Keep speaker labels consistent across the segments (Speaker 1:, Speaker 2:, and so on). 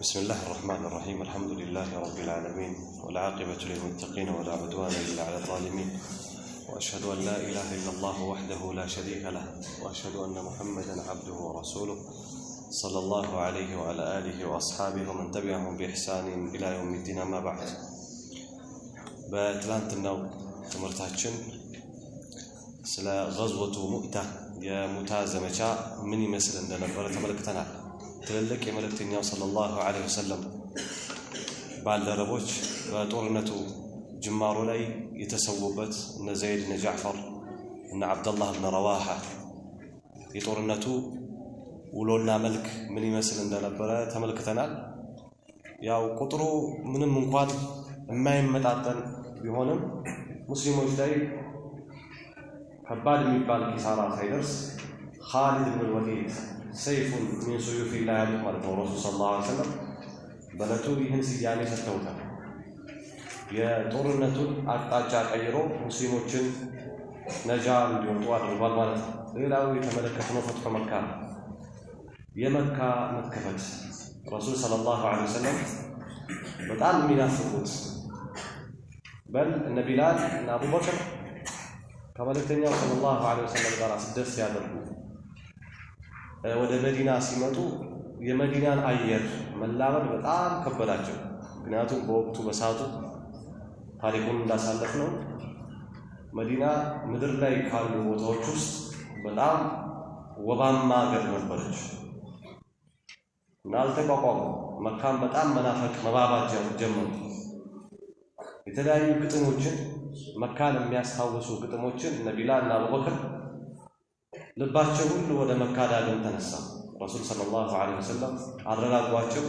Speaker 1: بسم الله الرحمن الرحيم. الحمد لله رب العالمين، والعاقبة للمتقين، ولا عدوان إلا على الظالمين، وأشهد أن لا إله إلا الله وحده لا شريك له، وأشهد أن محمدا عبده ورسوله صلى الله عليه وعلى آله وأصحابه ومن تبعهم بإحسان إلى يوم الدين. ما بعد، በትላንትናው ትምህርታችን ስለ ገዝወቱ ሙእታ የሙታ ዘመቻ ምን ይመስል እንደነበረ ተመልክተናል። ትልልቅ የመልእክተኛው ሰለላሁ ዐለይሂ ወሰለም ባልደረቦች በጦርነቱ ጅማሮ ላይ የተሰዉበት እነ ዘይድ፣ እነ ጃዕፈር፣ እነ ዓብደላህ ብን ረዋሓ የጦርነቱ ውሎና መልክ ምን ይመስል እንደነበረ ተመልክተናል። ያው ቁጥሩ ምንም እንኳን የማይመጣጠን ቢሆንም ሙስሊሞች ላይ ከባድ የሚባል ኪሳራ ሳይደርስ ኻሊድ ብን ወሊድ سيف من سيوف الله ያሉት ማለት ነው። ረሱል ሰለላሁ ዐለይሂ ወሰለም በዕለቱ ይህን ስያሜ ሰጥተውታል። የጦርነቱን አቅጣጫ ቀይሮ ሙስሊሞችን ነጃ እንዲወጡ አድርጓል ማለት ነው። ሌላው የተመለከትነው ፈትሑ መካ ነው። የመካ መከፈት ረሱል ሰለላሁ ዐለይሂ ወሰለም በጣም የሚናፍቁት፣ በል እነ ቢላል እና አቡበክር ከመልእክተኛው ሰለላሁ ዐለይሂ ወሰለም ጋር ስደት ሲያደርጉ ወደ መዲና ሲመጡ የመዲናን አየር መላመድ በጣም ከበዳቸው። ምክንያቱም በወቅቱ በሰዓቱ ታሪኩን እንዳሳለፍ ነው መዲና ምድር ላይ ካሉ ቦታዎች ውስጥ በጣም ወባማ ሀገር ነበረች እና አልተቋቋሙ። መካን በጣም መናፈቅ መባባት ጀመሩ። የተለያዩ ግጥሞችን፣ መካን የሚያስታውሱ ግጥሞችን እነ ቢላል እና አቡበክር ልባቸው ሁሉ ወደ መካ ዳግም ተነሳ። ረሱል ሰለላሁ ዐለይሂ ወሰለም አረጋጓቸው፣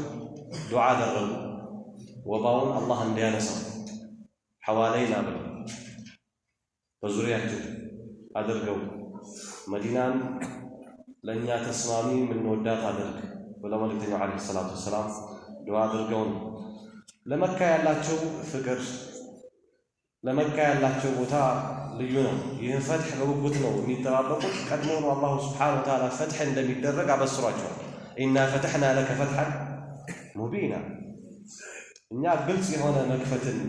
Speaker 1: ዱዓ አደረጉ ወባውን አላህ እንዲያነሳው። ሐዋለይና ብለው በዙሪያቸው አድርገው፣ መዲናን ለእኛ ተስማሚ የምንወዳት አድርግ ብለው መልእክተኛው ዐለይሂ ሰላቱ ወሰላም ዱዓ አድርገው ነው። ለመካ ያላቸው ፍቅር፣ ለመካ ያላቸው ቦታ ልዩ ነው። ይህን ፈትሕ በጉጉት ነው የሚጠባበቁት። ቀድሞ ነው አላሁ ስብሓነሁ ወተዓላ ፈትሕ እንደሚደረግ አበስሯቸዋል። ኢና ፈተሕና ለከ ፈትሐን ሙቢና፣ እኛ ግልጽ የሆነ መክፈትን፣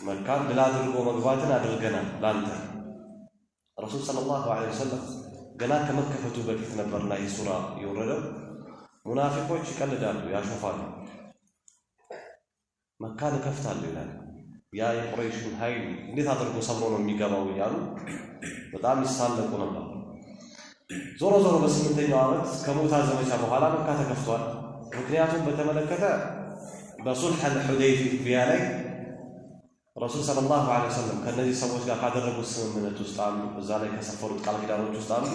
Speaker 1: መካን ድል አድርጎ መግባትን አድርገናል ለአንተ። ረሱል ሰለላሁ ዐለይሂ ወሰለም ገና ከመከፈቱ በፊት ነበርና ይህ ሱራ የወረደው። ሙናፊቆች ይቀልዳሉ፣ ያሾፋሉ። መካን እከፍታለሁ ይላል። ያ የቁረይሽን ኃይል እንዴት አድርጎ ሰብሮ ነው የሚገባው እያሉ በጣም ይሳለቁ ነበር። ዞሮ ዞሮ በ8ኛው ዓመት ከሙታ ዘመቻ በኋላ መካ ተከፍቷል። ምክንያቱም በተመለከተ በሱልሕ አልሑደይቢያ ላይ ረሱል ሰለላሁ ዐለይሂ ወሰለም ከእነዚህ ሰዎች ጋር ካደረጉት ስምምነት ውስጥ አንዱ፣ እዛ ላይ ከሰፈሩት ቃል ኪዳኖች ውስጥ አንዱ፣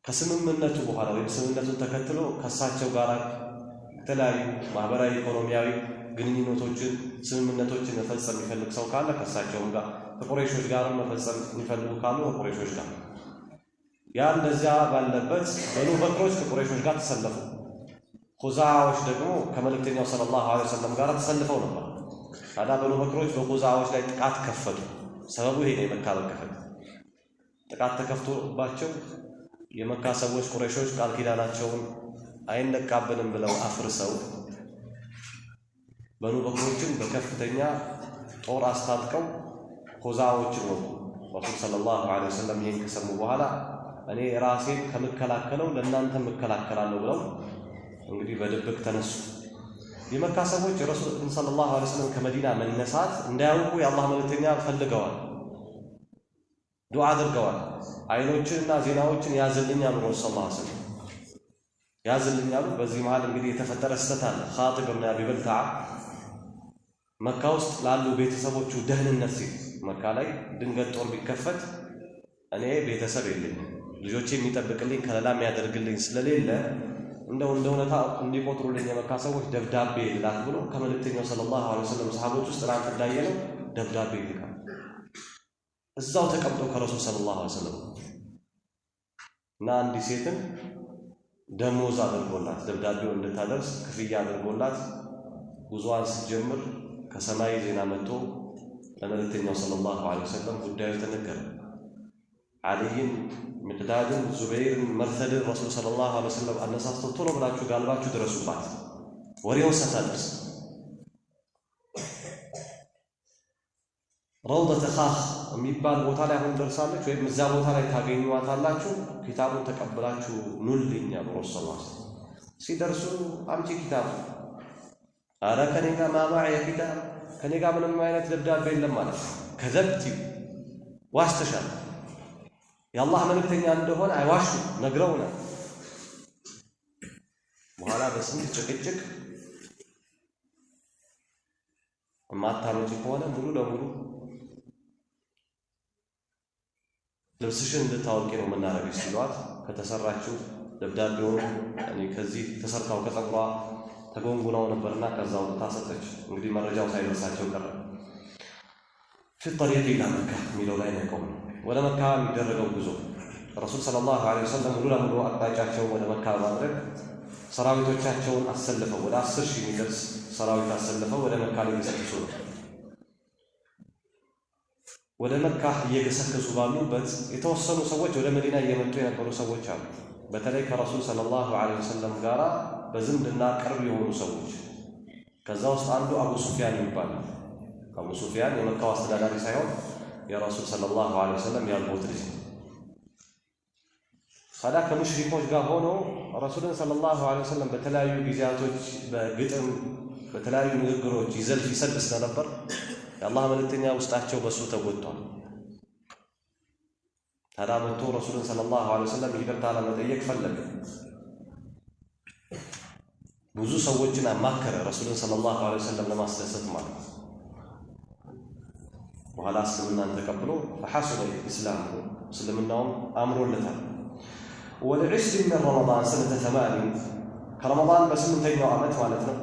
Speaker 1: ከስምምነቱ በኋላ ወይም ስምምነቱን ተከትሎ ከእሳቸው ጋር የተለያዩ ማህበራዊ፣ ኢኮኖሚያዊ ግንኙነቶችን፣ ስምምነቶችን መፈጸም የሚፈልግ ሰው ካለ ከእሳቸውም ጋር፣ ከቁረይሾች ጋርም መፈጸም የሚፈልጉ ካሉ ከቁረይሾች ጋር። ያ እንደዚያ ባለበት በኑ በክሮች ከቁረይሾች ጋር ተሰለፉ። ኹዛዓዎች ደግሞ ከመልእክተኛው ሰለላሁ ዐለይሂ ወሰለም ጋር ተሰልፈው ነበር። ታዲያ በኑ በክሮች በኹዛዓዎች ላይ ጥቃት ከፈቱ። ሰበቡ ይሄ ነው። የመካ መከፈት ጥቃት ተከፍቶባቸው የመካ ሰዎች ቁረይሾች ቃል ኪዳናቸውን አይነቃብንም ብለው አፍርሰው በኑ በክሮችን በከፍተኛ ጦር አስታጥቀው ኹዛዓዎችን ወጉ። ረሱል ሰለላሁ ዐለይሂ ወሰለም ይህን ከሰሙ በኋላ እኔ ራሴን ከምከላከለው ለእናንተ እከላከላለሁ ብለው እንግዲህ በድብቅ ተነሱ። የመካ ሰዎች የረሱልን ሰለላሁ ዐለይሂ ወሰለም ከመዲና መነሳት እንዳያውቁ የአላህ መልእክተኛ ፈልገዋል፣ ዱዓ አድርገዋል። አይኖችንና ዜናዎችን ያዝልኝ አሉ። ረሱል ሰለላሁ ዐለይሂ ወሰለም ያዝልኝ አሉ። በዚህ መሃል እንግዲህ የተፈጠረ ስህተት አለ። ኻጢብ ብን አቢ በልተዓ መካ ውስጥ ላሉ ቤተሰቦቹ ደህንነት ሲል መካ ላይ ድንገት ጦር ቢከፈት እኔ ቤተሰብ የለኝም፣ ልጆቼ የሚጠብቅልኝ ከለላ የሚያደርግልኝ ስለሌለ እንደው እንደ እውነታ እንዲቆጥሩልኝ የመካ ሰዎች ደብዳቤ ልላክ ብሎ ከመልእክተኛው ሰለላሁ ዐለይሂ ወሰለም ሰሃቦች ውስጥ ትናንት እንዳየነው ደብዳቤ ይልካል። እዛው ተቀምጦ ከረሱል ሰለላሁ ዐለይሂ ወሰለም እና አንዲት ሴትን ደሞዝ አድርጎላት ደብዳቤው እንድታደርስ ክፍያ አድርጎላት ጉዞዋን ስትጀምር ከሰማይ ዜና መጥቶ ለመልእክተኛው ሰለላሁ ዐለይሂ ወሰለም ጉዳዩ ተነገረ። ዓሊይን፣ ሚቅዳድን፣ ዙበይርን፣ መርሰድን ረሱል ሰለላሁ ዐለይሂ ወሰለም አነሳስተው ቶሎ ብላችሁ ጋልባችሁ ድረሱባት። ወሬውን ሳታደርስ። ረውደተ ኻኽ የሚባል ቦታ ላይ አሁን ደርሳለች፣ ወይም እዛ ቦታ ላይ ታገኟታላችሁ፣ ኪታቡን ተቀብላችሁ ኑልኝ አሉ ረሱል። ሲደርሱ አምጪ ኪታቡ፣ አረ ከኔ ጋር ما معي كتاب፣ ከኔ ጋር ምንም አይነት ደብዳቤ የለም ማለት። كذبت ዋሽተሻል፣ የአላህ መልእክተኛ እንደሆነ አይዋሹ ነግረውናል። በኋላ በስንት ጭቅጭቅ የማታመጪ ከሆነ ሙሉ ለሙሉ ልብስሽን እንድታወልቂ ነው የምናደርግሽ ሲሏት ከተሰራችው ደብዳቤውን ከዚህ ተሰርታው ከፀጉሯ ተጎንጉናው ነበርና ከዛ አውጥታ ሰጠች። እንግዲህ መረጃው ሳይደርሳቸው ቀረ። في الطريق إلى مكة የሚለው ላይ ነው የቆምነው። ወደ መካ የሚደረገው ጉዞ ረሱል صلى الله عليه وسلم ሙሉ ለሙሉ አቅጣጫቸውን ወደ መካ በማድረግ ሰራዊቶቻቸውን አሰልፈው ወደ 10,000 የሚደርስ ሰራዊት አሰልፈው ወደ መካ ሊገሰግሱ ነው። ወደ መካ እየገሰገሱ ባሉበት የተወሰኑ ሰዎች ወደ መዲና እየመጡ የነበሩ ሰዎች አሉ። በተለይ ከረሱል صلى الله عليه وسلم ጋር በዝምድና ቅርብ የሆኑ ሰዎች። ከዛ ውስጥ አንዱ አቡ ሱፊያን ይባላል። አቡ ሱፊያን የመካው አስተዳዳሪ ሳይሆን የረሱል صلى الله عليه وسلم ያጎት ልጅ ነው። ታዲያ ከሙሽሪኮች ጋር ሆኖ ረሱልን صلى الله عليه وسلم በተለያዩ ጊዜያቶች በግጥም በተለያዩ ንግግሮች ይዘልፍ ይሰድብ ስለነበር የአላህ መልእክተኛ ውስጣቸው በሱ ተጎድቷል። ታዲያ መጥቶ ረሱልን صلى الله عليه وسلم ይቅርታ ለመጠየቅ ፈለገ። ብዙ ሰዎችን አማከረ ረሱልን صلى الله عليه وسلم ለማስደሰት ማለት ነው። በኋላ እስልምናን ተቀብሎ فحسن إسلامه እስልምናውም አምሮለታል። ولعشر من رمضان سنة 8 ከረመዳን በስምንተኛው ዓመት ማለት ነው።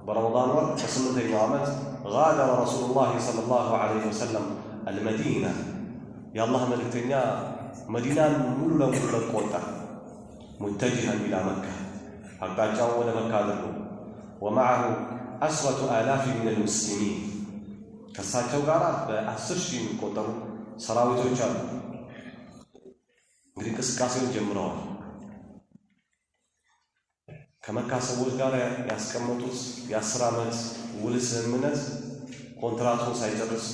Speaker 1: በረመዳን ወር በስምንተኛው ዓመት غادر رسول الله صلى الله عليه وسلم المدينة የአላህ መልእክተኛ መዲናን ሙሉ ለሙሉ ለቆ ወጣ። متجها إلى مكة አቅጣጫውን ወደ መካ አድርጎ ومعه 10,000 من المسلمين ከእሳቸው ጋር በ10,000 የሚቆጠሩ ሰራዊቶች አሉ። እንግዲህ እንቅስቃሴውን ጀምረዋል። ከመካ ሰዎች ጋር ያስቀመጡት የ10 ዓመት ውል ስምምነት ኮንትራቱን ሳይጨርስ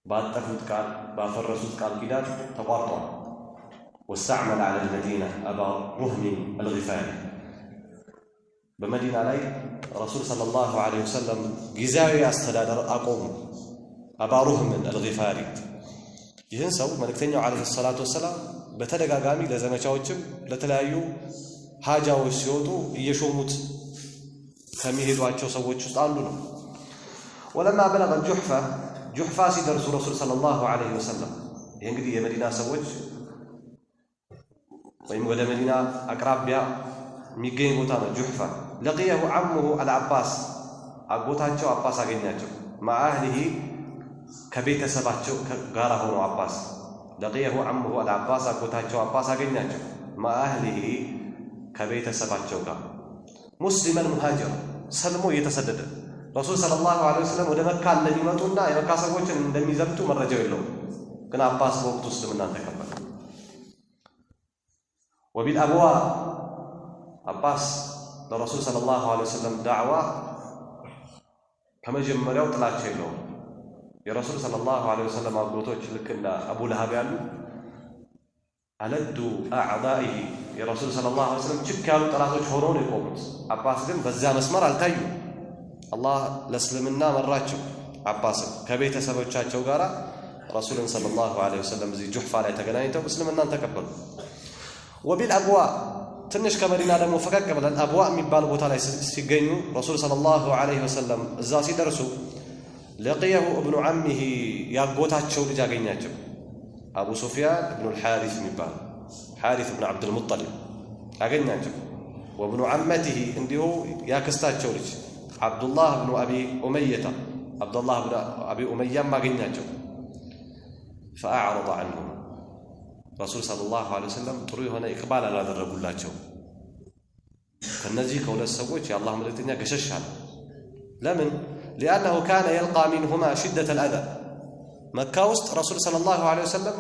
Speaker 1: ባጠፉት ቃል ባፈረሱት ቃል ኪዳን ተቋርጧል። واستعمل على المدينة أبا رهم الغفاري በመዲና ላይ ረሱል صلى الله عليه وسلم ጊዜያዊ አስተዳደር አቆሙ። አባ ሩህምን አልጊፋሪ ይህን ሰው መልእክተኛው عليه الصلاة والسلام በተደጋጋሚ ለዘመቻዎችም ለተለያዩ ሀጃዎች ሲወጡ እየሾሙት ከሚሄዷቸው ሰዎች ውስጥ አንዱ ነው። ولما بلغ الجحفة ጁሕፋ ሲደርሱ ረሱል صلى الله عليه وسلم ይህ እንግዲህ የመዲና ሰዎች ወይም ወደ መዲና አቅራቢያ የሚገኝ ቦታ ነው። ጁሕፋ لقيه عمه العباس አጎታቸው አባስ አገኛቸው። مع أهله ከቤተሰባቸው ጋር ሆኖ አባስ لقيه عمه العباس አጎታቸው አባስ አገኛቸው። مع أهله ከቤተሰባቸው ጋር مسلما مهاجرا ሰልሞ እየተሰደደ ረሱል صلى الله عليه وسلم ወደ መካ እንደሚመጡና የመካ ሰዎችን እንደሚዘምቱ መረጃው የለውም። ግን አባስ በወቅቱ እስልምናን ተቀበለ። وبالأبواء አባስ ለረሱል صلى الله عليه وسلم ዳዕዋ ከመጀመሪያው ጥላቻ የለውም። የረሱል صلى الله عليه وسلم አጎቶች ልክ እንደ አቡ ለሃብ ያሉ ألد أعدائه የረሱል صلى الله عليه وسلم ችክ ያሉ ጠላቶች ሆነው ነው የቆሙት። አባስ ግን በዛ መስመር አልታዩም። አላህ ለእስልምና መራቸው። አባስን ከቤተሰቦቻቸው ጋር ረሱልን صلى الله عليه وسلم እዚህ ጁሕፋ ላይ ተገናኝተው እስልምናን ተቀበሉ። وبالأبواء ትንሽ ከመዲና ደግሞ ፈቀቅ ብለን አብዋ የሚባል ቦታ ላይ ሲገኙ ረሱል صلى الله عليه وسلم እዛ ሲደርሱ لقيه ابن عمه ያጎታቸው ልጅ አገኛቸው። አቡ ሱፊያን እብኑ ልሓሪፍ የሚባል ሓሪፍ እብኑ ዓብድልሙጠሊብ አገኛቸው። وابن عمته እንዲሁ ያክስታቸው ልጅ ዓብዱላህ ብኑ አቢ ኡመየታ ዓብዱላህ ብኑ አቢ ኡመያም አገኛቸው። فأعرض عنهم ረሱል صلى الله عليه وسلم ጥሩ የሆነ إقبال አላደረጉላቸው። ከነዚህ ከሁለት ሰዎች የአላህ መልእክተኛ ገሸሽ አለ። ለምን? لأنه كان يلقى منهما شدة الأذى መካ ውስጥ ረሱል صلى الله عليه وسلم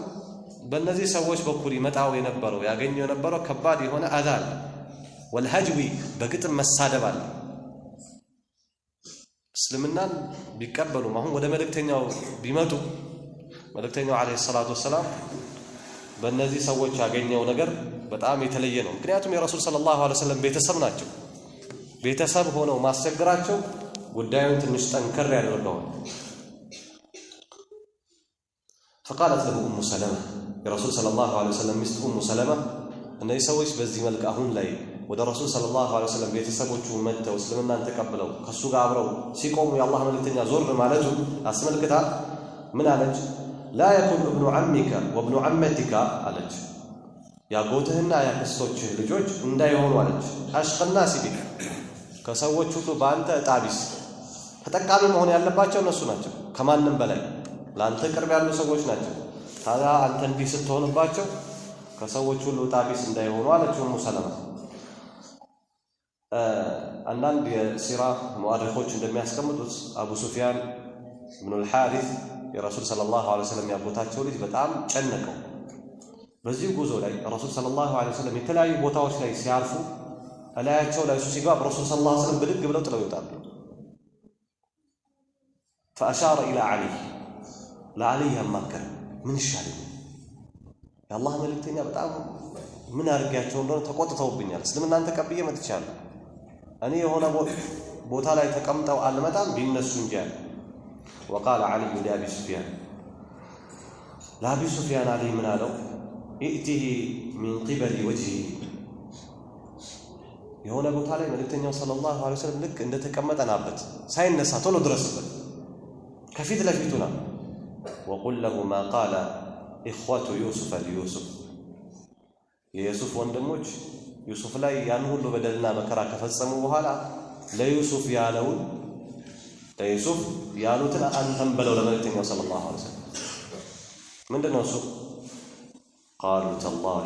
Speaker 1: በእነዚህ ሰዎች በኩል ይመጣው የነበረው ያገኘው የነበረው ከባድ የሆነ አዛ አለ። والهجو በግጥም መሳደብ አለ። እስልምናን ቢቀበሉም አሁን ወደ መልእክተኛው ቢመጡ መልእክተኛው عليه الصلاة والسلام በእነዚህ ሰዎች ያገኘው ነገር በጣም የተለየ ነው። ምክንያቱም የረሱል صلى الله عليه وسلم ቤተሰብ ናቸው። ቤተሰብ ሆነው ማስቸገራቸው ጉዳዩን ትንሽ ጠንከር ያደርገዋል። فقالت له أم سلمة የረሱል صلى الله عليه وسلم ሚስት ኡሙ ሰለማ እነዚህ ሰዎች በዚህ መልክ አሁን ላይ ወደ ረሱል صلى الله عليه وسلم ቤተሰቦቹ መጥተው እስልምናን ተቀብለው ከእሱ ጋር አብረው ሲቆሙ የአላህ መልእክተኛ ዞር ማለቱ አስመልክታ ምን አለች? لا يكن ابن عمك وابن عمتك አለች፣ ያጎትህና ያክስቶችህ ልጆች እንዳይሆኑ አለች። أشقى الناس بك ከሰዎች ሁሉ በአንተ ዕጣ ቢስ ተጠቃሚ መሆን ያለባቸው እነሱ ናቸው። ከማንም በላይ ለአንተ ቅርብ ያሉ ሰዎች ናቸው። ታዲያ አንተ እንዲህ ስትሆንባቸው ከሰዎች ሁሉ ዕጣ ቢስ እንዳይሆኑ አለች ኡሙ ሰለማ። አንዳንድ የሲራ ሙአሪኾች እንደሚያስቀምጡት አቡ ሱፊያን ኢብኑል ሓሪስ የረሱል صلى الله عليه وسلم ያጎታቸው ልጅ በጣም ጨነቀው። በዚህ ጉዞ ላይ ረሱል صلى الله عليه وسلم የተለያዩ ቦታዎች ላይ ሲያርፉ እላያቸው ላይ እሱ ሲገባ ረሱል صلى الله عليه وسلم ብድግ ብለው ጥለው ይወጣሉ። فأشار إلى علي ለዓሊይ ያማከረ ምን ይሻለኛል? የአላህ መልእክተኛ በጣም ምን አድርጌያቸው እንደሆነ ተቆጥተውብኛል። እስልምናን ተቀብዬ መጥቻለሁ። እኔ የሆነ ቦታ ላይ ተቀምጠው አልመጣም ቢነሱ እንጂ አለ። وقال علي لأبي سفيان ለአቢ ሱፊያን ዓሊይ ምን አለው? ائته من قبل وجهه የሆነ ቦታ ላይ መልእክተኛው صلى الله عليه وسلم ልክ እንደተቀመጠ ናበት፣ ሳይነሳ ቶሎ ድረስበት፣ ከፊት ለፊቱ ና። وقل له ما قال إخوة يوسف ليوسف የዩሱፍ ወንድሞች ዩሱፍ ላይ ያን ሁሉ በደልና መከራ ከፈጸሙ በኋላ ለዩሱፍ ያለውን ለዩሱፍ ያሉትን አንተም በለው ለመልእክተኛው صلى الله عليه وسلم። ምንድን ነው እሱ? قالوا تالله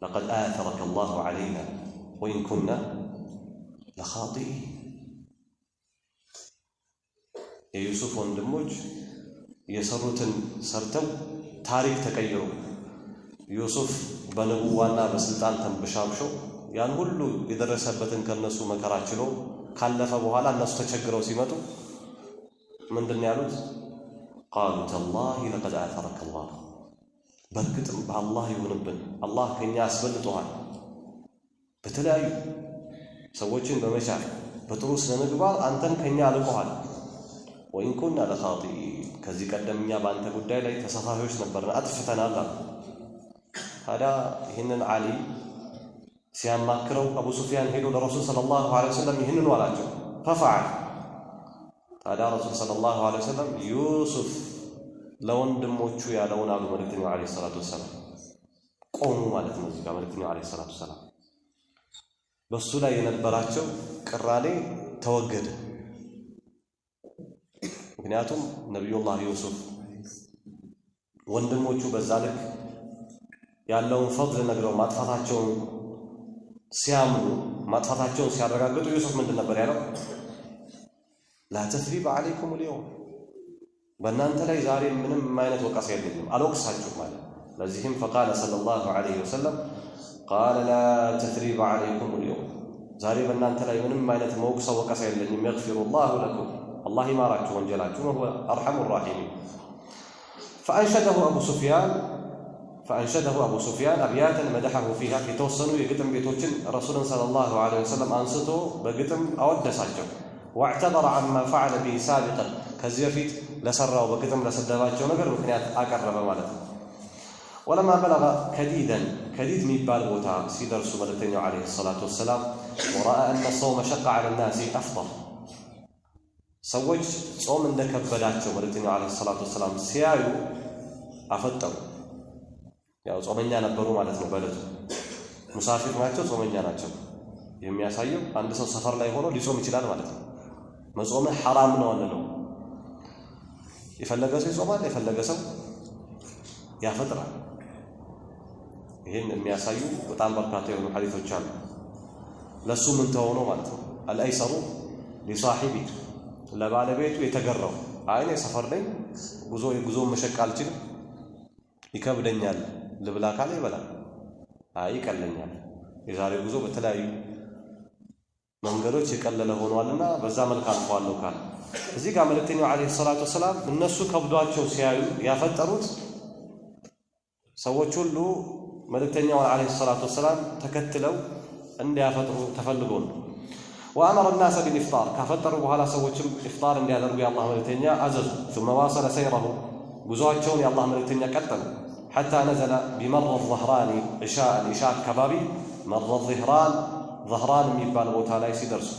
Speaker 1: لقد آثرك الله علينا وإن كنا لخاطئين። የዩሱፍ ወንድሞች የሰሩትን ሰርተው ታሪክ ተቀይሮ ዩሱፍ በንቡዋና በስልጣን ተንበሻብሾ ያን ሁሉ የደረሰበትን ከነሱ መከራ ችሎ ካለፈ በኋላ እነሱ ተቸግረው ሲመጡ ምንድን ነው ያሉት? ቃሉ ተላሂ ለቀድ አተረከ አላህ፣ በእርግጥም በአላህ ይሁንብን አላህ ከኛ አስበልጦሃል። በተለያዩ ሰዎችን በመቻል በጥሩ ስነ ምግባር አንተን ከኛ አልቆሃል። ወኢን ኩና ለኻጢኢን፣ ከዚህ ቀደም እኛ በአንተ ጉዳይ ላይ ተሳታፊዎች ነበርን፣ አጥፍተናል አሉ። ታዲያ ይህንን ዓሊ ሲያማክረው አቡ ሱፊያን ሄዶ ለረሱል ሰለላሁ ዐለይሂ ወሰለም ይህንኑ አላቸው። ፈፈዐል። ታዲያ ረሱል ሰለላሁ ዐለይሂ ወሰለም ዩሱፍ ለወንድሞቹ ያለውን አሉ መልእክተኛው ዐለይሂ ሰላቱ ወሰላም። ቆሙ ማለት ነው። እዚህ ጋር መልእክተኛው ዐለይሂ ሰላቱ ወሰላም በሱ ላይ የነበራቸው ቅራኔ ተወገደ። ምክንያቱም ነቢዩላህ ዩሱፍ ወንድሞቹ በዛ ልክ ያለውን ፈድል ነግረው ማጥፋታቸውን ሲያምኑ ማጥፋታቸውን ሲያረጋግጡ ዩሱፍ ምንድን ነበር ያለው? لا تثريب عليكم اليوم፣ በእናንተ ላይ ዛሬ ምንም አይነት ወቀሳ የለኝም አልወቅሳችሁም ማለት። ለዚህም فقال صلى الله عليه وسلم قال لا تثريب عليكم اليوم፣ ዛሬ በእናንተ ላይ ምንም አይነት መውቅሰው ወቀሳ የለኝም። يغفر الله لكم፣ አላህ ይማራችሁ ወንጀላችሁ፣ وهو أرحم الراحمين። فأنشده أبو سفيان أبياتا مدحه فيها የተወሰኑ የግጥም ቤቶችን ረሱልን صلى الله عليه وسلم አንስቶ በግጥም አወደሳቸው። واعتذر عما فعل به سابقا ከዚህ በፊት ለሰራው በግጥም ለሰደባቸው ነገር ምክንያት አቀረበ ማለት ነው። ولما بلغ كديدا ከዲድ የሚባል ቦታ ሲደርሱ መልእክተኛው عليه الصلاة والسلام ورأى أن الصوم شق على الناس أفطر ሰዎች ጾም እንደከበዳቸው መልእክተኛው عليه الصلاة والسلام ሲያዩ አፈጠሩ። ያው ጾመኛ ነበሩ ማለት ነው። በዕለቱ ሙሳፊር ናቸው፣ ጾመኛ ናቸው። የሚያሳየው አንድ ሰው ሰፈር ላይ ሆኖ ሊጾም ይችላል ማለት ነው። መጾምህ ሐራም ነው አንለው። የፈለገ ሰው ይጾማል፣ የፈለገ ሰው ያፈጥራል። ይህን የሚያሳዩ በጣም በርካታ የሆኑ ሐዲሶች አሉ። ለሱ ምን ተሆኖ ማለት ነው። አልአይሰሩ ሊሳሒቢ ለባለቤቱ የተገራው አይ እኔ ሰፈር ነኝ፣ ጉዞ የጉዞ መሸቅ አልችልም፣ ይከብደኛል ልብላ ካለ ይበላል። አይ ይቀለኛል፣ የዛሬ ጉዞ በተለያዩ መንገዶች የቀለለ ሆኗልና በዛ መልክ አልፈዋለሁ ካለ እዚህ ጋር መልእክተኛው عليه الصلاة والسلام እነሱ ከብዷቸው ሲያዩ ያፈጠሩት ሰዎች ሁሉ መልእክተኛውን عليه الصلاة والسلام ተከትለው እንዲያፈጥሩ ተፈልጎ ነው። وأمر الناس بالإفطار ካፈጠሩ በኋላ ሰዎችም ኢፍጣር እንዲያደርጉ የአላህ መልእክተኛ አዘዙ። ثم واصل سيره ጉዟቸውን የአላህ መልእክተኛ ቀጠሉ። حتى نزل بمر الظهران عشاء ኢሻ አካባቢ መር الظهران ظهران የሚባል ቦታ ላይ ሲደርሱ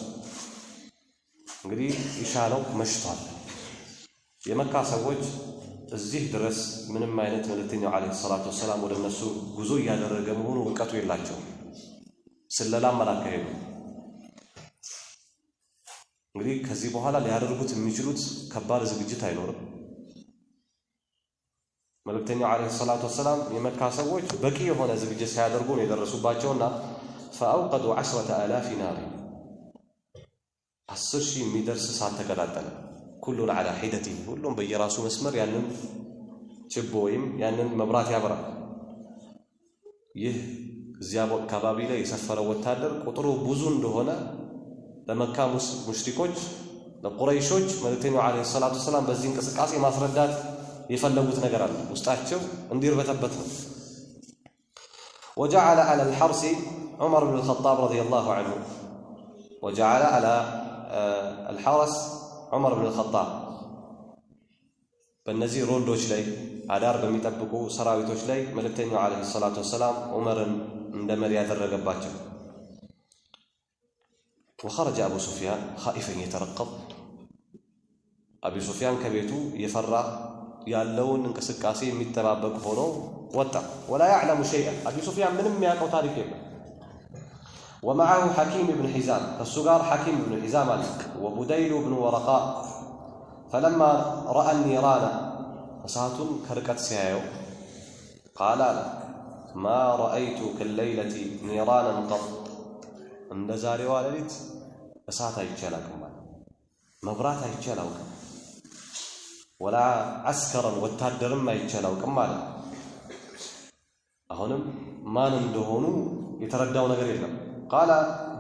Speaker 1: እንግዲህ ኢሻ ነው፣ መሽቷል። የመካ ሰዎች እዚህ ድረስ ምንም አይነት መልእክተኛው عليه الصلاة والسلام ወደ እነሱ ጉዞ እያደረገ መሆኑ እውቀቱ የላቸውም። ስለላም አላካሄዱ። እንግዲህ ከዚህ በኋላ ሊያደርጉት የሚችሉት ከባድ ዝግጅት አይኖርም። መልእክተኛው عليه الصلاة والسلام የመካ ሰዎች በቂ የሆነ ዝግጅት ሳያደርጉ ነው የደረሱባቸውና فأوقدوا 10,000 نار 10,000 የሚደርስ እሳት ተቀጣጠለ። كل على حدته ሁሉም በየራሱ መስመር ያንን ችቦ ወይም ያንን መብራት ያበራል። ይህ እዚያ አካባቢ ላይ የሰፈረው ወታደር ቁጥሩ ብዙ እንደሆነ ለመካ ሙሽሪኮች ለቁረይሾች መልእክተኛው عليه الصلاة والسلام በዚህ እንቅስቃሴ ማስረዳት የፈለጉት ነገር አለ። ውስጣቸው እንዲርበተበት ነው። وجعل على الحرس عمر بن الخطاب رضي الله عنه وجعل على الحرس عمر بن الخطاب በእነዚህ ሮንዶች ላይ አዳር በሚጠብቁ ሰራዊቶች ላይ መልእክተኛው عليه الصلاة والسلام ዑመርን እንደ መሪ ያደረገባቸው። وخرج أبو سفيان خائفا يترقب አቢ ሱፊያን ከቤቱ የፈራ ያለውን እንቅስቃሴ የሚጠባበቅ ሆኖ ወጣ። ولا يعلم شيئا አቢ ሱፊያን ምንም የሚያውቀው ታሪክ የለም። ومعه حكيم بن حزام ከእሱ ጋር ሐኪም ብን ሒዛም አለ። وبديل بن ورقاء فلما رأى النيران እሳቱን ከርቀት ሲያየው قال አለ ما رأيت كالليلة نيرانا قط እንደ ዛሬዋ ሌሊት እሳት አይቼ አላውቅም አለ። መብራት አይቼ አላውቅም። ولا عسكرا ወታደርም አይቼ አላውቅም አለ። አሁንም ማን እንደሆኑ የተረዳው ነገር የለም። قال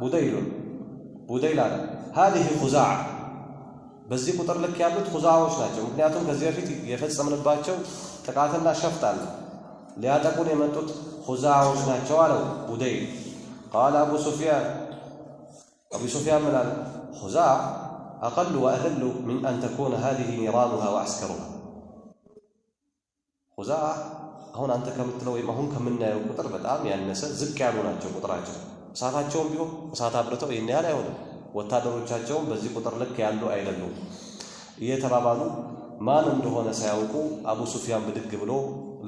Speaker 1: بديل ቡደይል አለ هذه خزاعة በዚህ ቁጥር ልክ ያሉት ኹዛዓዎች ናቸው። ምክንያቱም ከዚህ በፊት የፈጸምንባቸው ጥቃትና ሸፍጥ አለ። ሊያጠቁን የመጡት ኹዛዓዎች ናቸው አለው ቡደይል። قال أبو سفيان አቡ ሱፊያን ምን አለ? خزاعة أقل وأذل من أن تكون هذه نيرانها وعسكرها ኹዛዓ አሁን አንተ ከምትለው ወይም አሁን ከምናየው ቁጥር በጣም ያነሰ ዝቅ ያሉ ናቸው ቁጥራቸው። እሳታቸውም ቢሆን እሳት አብርተው ይህን ያህል አይሆንም። ወታደሮቻቸውም በዚህ ቁጥር ልክ ያሉ አይደሉም እየተባባሉ ማን እንደሆነ ሳያውቁ አቡ ሱፊያን ብድግ ብሎ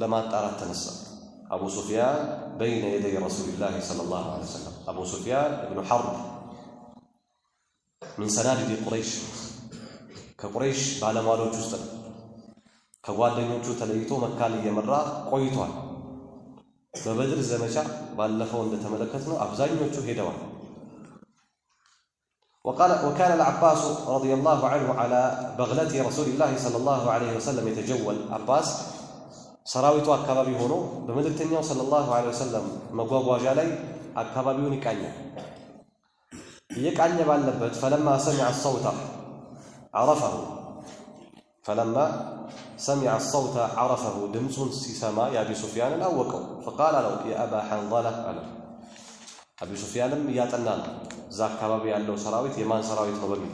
Speaker 1: ለማጣራት ተነሳ። አቡ ሱፊያን بين يدي رسول الله صلى الله عليه وسلم አቡ ሱፊያን እብኑ ሐርብ من صناديد قريش ከቁረይሽ ባለሟሎች ውስጥ ነው። ከጓደኞቹ ተለይቶ መካን እየመራ ቆይቷል። በበድር ዘመቻ ባለፈው እንደተመለከትነው አብዛኞቹ ሄደዋል። وكان العباس رضي الله عنه على بغلة رسول الله صلى الله عليه وسلم يتجول عباس ሰራዊቱ አካባቢ ሆኖ በመልእክተኛው صلى الله عليه وسلم መጓጓዣ ላይ አካባቢውን ይቃኛል። እየቃኘ ባለበት فلما سمع الصوت عرفه فلما سمع الصوت عرفه ድምፁን ሲሰማ የአቢ ሱፊያንን አወቀው። فقال አለው يا أبا حنظلة አለው። አቢ ሱፊያንም እያጠና ነው እዛ አካባቢ ያለው ሰራዊት የማን ሰራዊት ነው በሚል።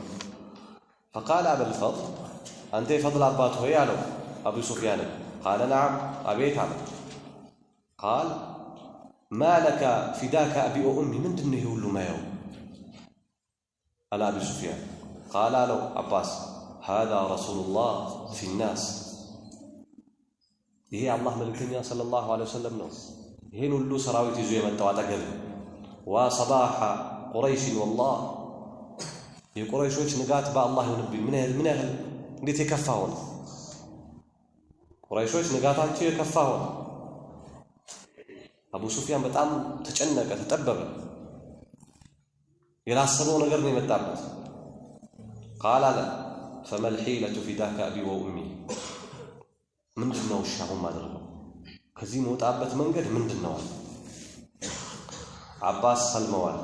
Speaker 1: فقال أبا الفضل አንተ የፈድል አባት ሆይ አለው አቢ ሱፊያንን። قال نعم አቤት አለ። قال ما لك فداك أبي وأمي ምንድን ነው ይሄ ሁሉ ማየው አለ አቢ ሱፊያን። قال አለው አባስ هذا رسول الله في الناس ይሄ የአላህ መልእክተኛ صلى الله عليه وسلم ነው። ይሄን ሁሉ ሰራዊት ይዞ የመጣው አጠገብ وا صباح قريش والله የቁረይሾች ንጋት በአላህ ይሁንብኝ። ምን ያህል እንዴት የከፋ ሆነ! ቁረይሾች ንጋታቸው የከፋ ሆነ። አቡ ሱፊያን በጣም ተጨነቀ፣ ተጠበበ። ያላሰበው ነገር ነው የመጣበት። قال አለ فما الحيلة فداك أبي وأمي ምንድን ነው እሺ አሁን ማድረገው ከዚህ መውጣበት መንገድ ምንድን ነው አለ። አባስ ሰልመዋል።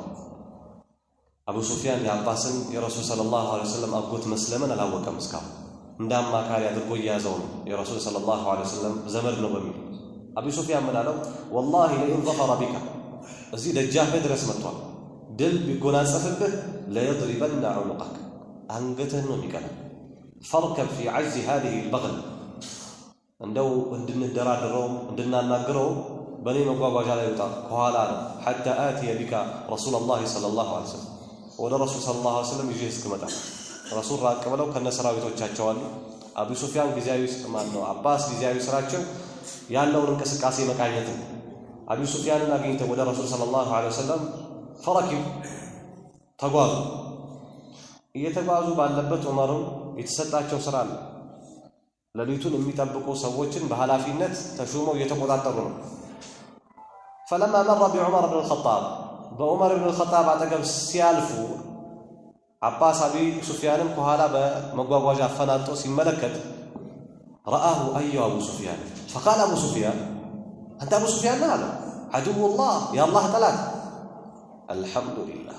Speaker 1: አቡ ሱፊያን የአባስን የረሱል صلى الله عليه وسلم አጎት መስለምን አላወቀም እስካሁን። እንደ አማካሪ አድርጎ እየያዘው ነው፣ የረሱል صلى الله عليه وسلم ዘመድ ነው በሚል። አቡ ሱፊያን ምን አለው? والله لئن ظفر بك፣ እዚህ ደጃፍህ ድረስ መጥቷል፣ ድል ቢጎናጸፍብህ ليضربن عنقك፣ አንገትህን ነው የሚቀላው። فاركب في عجز هذه البغل፣ እንደው እንድንደራድረውም እንድናናግረውም በእኔ መጓጓዣ ላይ ውጣ ከኋላ ነው። حتى آتي بك رسول الله صلى الله عليه وسلم፣ ወደ ረሱል صلى الله عليه وسلم ይዤ እስክመጣ። ረሱል ራቅ ብለው ከነ ሰራዊቶቻቸው አሉ። አቡ ሱፊያን ጊዜያዊ ማን ነው አባስ ጊዜያዊ ስራቸው ያለውን እንቅስቃሴ መቃኘት ነው። አቡ ሱፊያንን አግኝተው ወደ ረሱል صلى الله عليه وسلم فركب ተጓዙ። እየተጓዙ ባለበት ዑመርም የተሰጣቸው ስራ አለ። ሌሊቱን የሚጠብቁ ሰዎችን በኃላፊነት ተሹመው እየተቆጣጠሩ ነው። فلما مر بعمر بن الخطاب፣ በዑመር ብን አልኸጣብ አጠገብ ሲያልፉ አባስ አቢ ሱፊያንን ከኋላ በመጓጓዣ አፈናጦ ሲመለከት رآه አየው አቡ ሱፊያን። فقال أبو سفيان፣ አንተ አቡ ሱፊያን ነህ አለው። عدو الله፣ የአላህ ጠላት። الحمد لله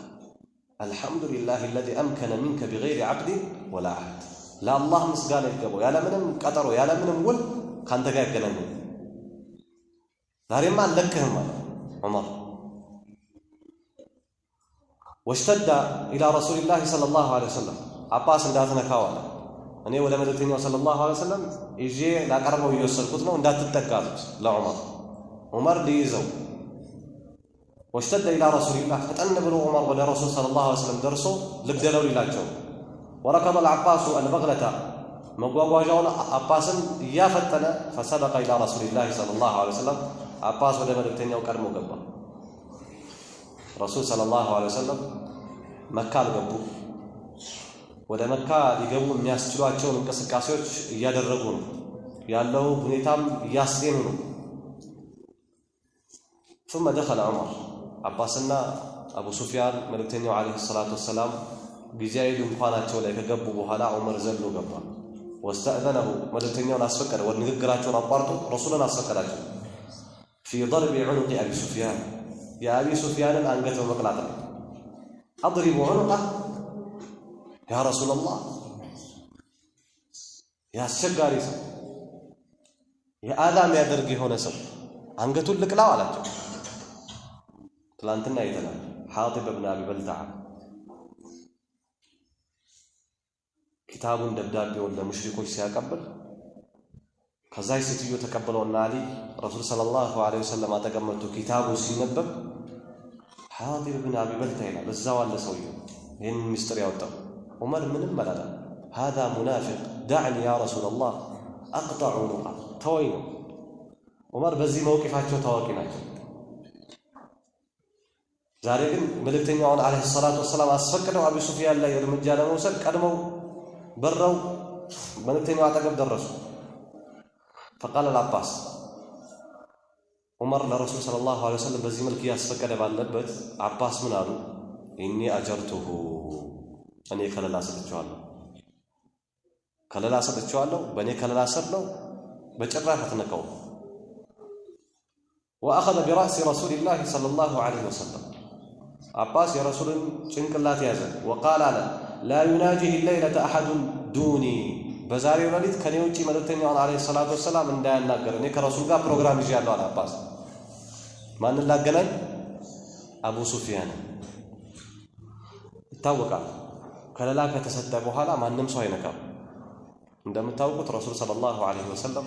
Speaker 1: الحمد لله الذي أمكن منك بغير عقد ولا عهد፣ ለአላህ ምስጋና ይገባው፣ ያለምንም ቀጠሮ ያለምንም ውል ከአንተ ጋር ያገናኘው። ዛሬማ አልለቅህም አለ ዑመር። واشتد إلى رسول الله صلى الله عليه وسلم፣ አባስ እንዳትነካው አለ። እኔ ወደ መልእክተኛው صلى الله عليه وسلم ይዤ ላቀርበው እየወሰድኩት ነው፣ እንዳትጠጋ አሉት ለዑመር። ዑመር ሊይዘው واشتد إلى رسول الله፣ ፈጠን ብሎ ዑመር ወደ ረሱል صلى الله عليه وسلم ደርሶ ልግደለው ሊላቸው وركض العباس البغلة፣ መጓጓዣውን አባስን እያፈጠነ فسبق إلى رسول الله صلى الله عليه وسلم፣ አባስ ወደ መልእክተኛው ቀድሞ ገባ። ረሱል صلى الله عليه وسلم መካ አልገቡ። ወደ መካ ሊገቡ የሚያስችሏቸውን እንቅስቃሴዎች እያደረጉ ነው ያለው፣ ሁኔታም እያስጤኑ ነው። ثم دخل عمر፣ አባስና አቡ ሱፊያን መልእክተኛው عليه الصلاة والسلام ጊዜያዊ ድንኳናቸው ላይ ከገቡ በኋላ ዑመር ዘሎ ገባ። واستأذنه፣ መልእክተኛውን አስፈቀደ። ወደ ንግግራቸውን አቋርጦ ረሱልን አስፈቀዳቸው። في ضرب عنق أبي سفيان፣ የአቢ ሱፊያንን አንገት በመቅላት ነው። أضرب عنقه يا رسول الله፣ የአስቸጋሪ ሰው የአዛ የሚያደርግ የሆነ ሰው አንገቱን ልቅላው አላቸው። ትላንትና አይተናል። ሓጢብ ብን አቢ በልተዓ ኪታቡን ደብዳቤውን ለሙሽሪኮች ሲያቀብል ከዛች ሴትዮ ተቀብለውና አሊ ረሱል صلى الله عليه وسلم አጠገብ መጥቶ ኪታቡ ሲነበብ ሓጢብ ብን አቢ በልታ ይላል። እዛው አለ ሰውየው ይህን ምስጢር ያወጣው። ዑመር ምንም አላለም። هذا منافق دعني يا رسول الله أقطع عنقه፣ ተወኝ ነው። ዑመር በዚህ መውቂፋቸው ታዋቂ ናቸው። ዛሬ ግን መልእክተኛውን عليه الصلاة والسلام አስፈቅደው አቢ ሱፊያን ላይ እርምጃ ለመውሰድ ቀድመው በረው መልእክተኛው አጠገብ ደረሱ። فقال العباس፣ ዑመር ለረሱል صلى الله عليه وسلم በዚህ መልክ እያስፈቀደ ባለበት አባስ ምን አሉ? إني أجرته፣ እኔ ከለላ ሰጥቼዋለሁ፣ ከለላ ሰጥቼዋለሁ፣ በእኔ ከለላ ስር ነው፣ በጭራሽ አትነካውም። وأخذ برأس رسول الله صلى الله عليه وسلم፣ አባስ የረሱልን ጭንቅላት ያዘ። وقال አለ لا يناجيه الليلة أحد دوني፣ በዛሬው ሌሊት ከኔ ውጪ መልእክተኛውን عليه الصلاة والسلام እንዳያናገር እኔ ከረሱል ጋር ፕሮግራም ይዣለሁ አለ አባስ። ማንን ላገናኝ? አቡ ሱፊያን። ይታወቃል ከለላ ከተሰጠ በኋላ ማንም ሰው አይነካም። እንደምታውቁት ረሱል صلى الله عليه وسلم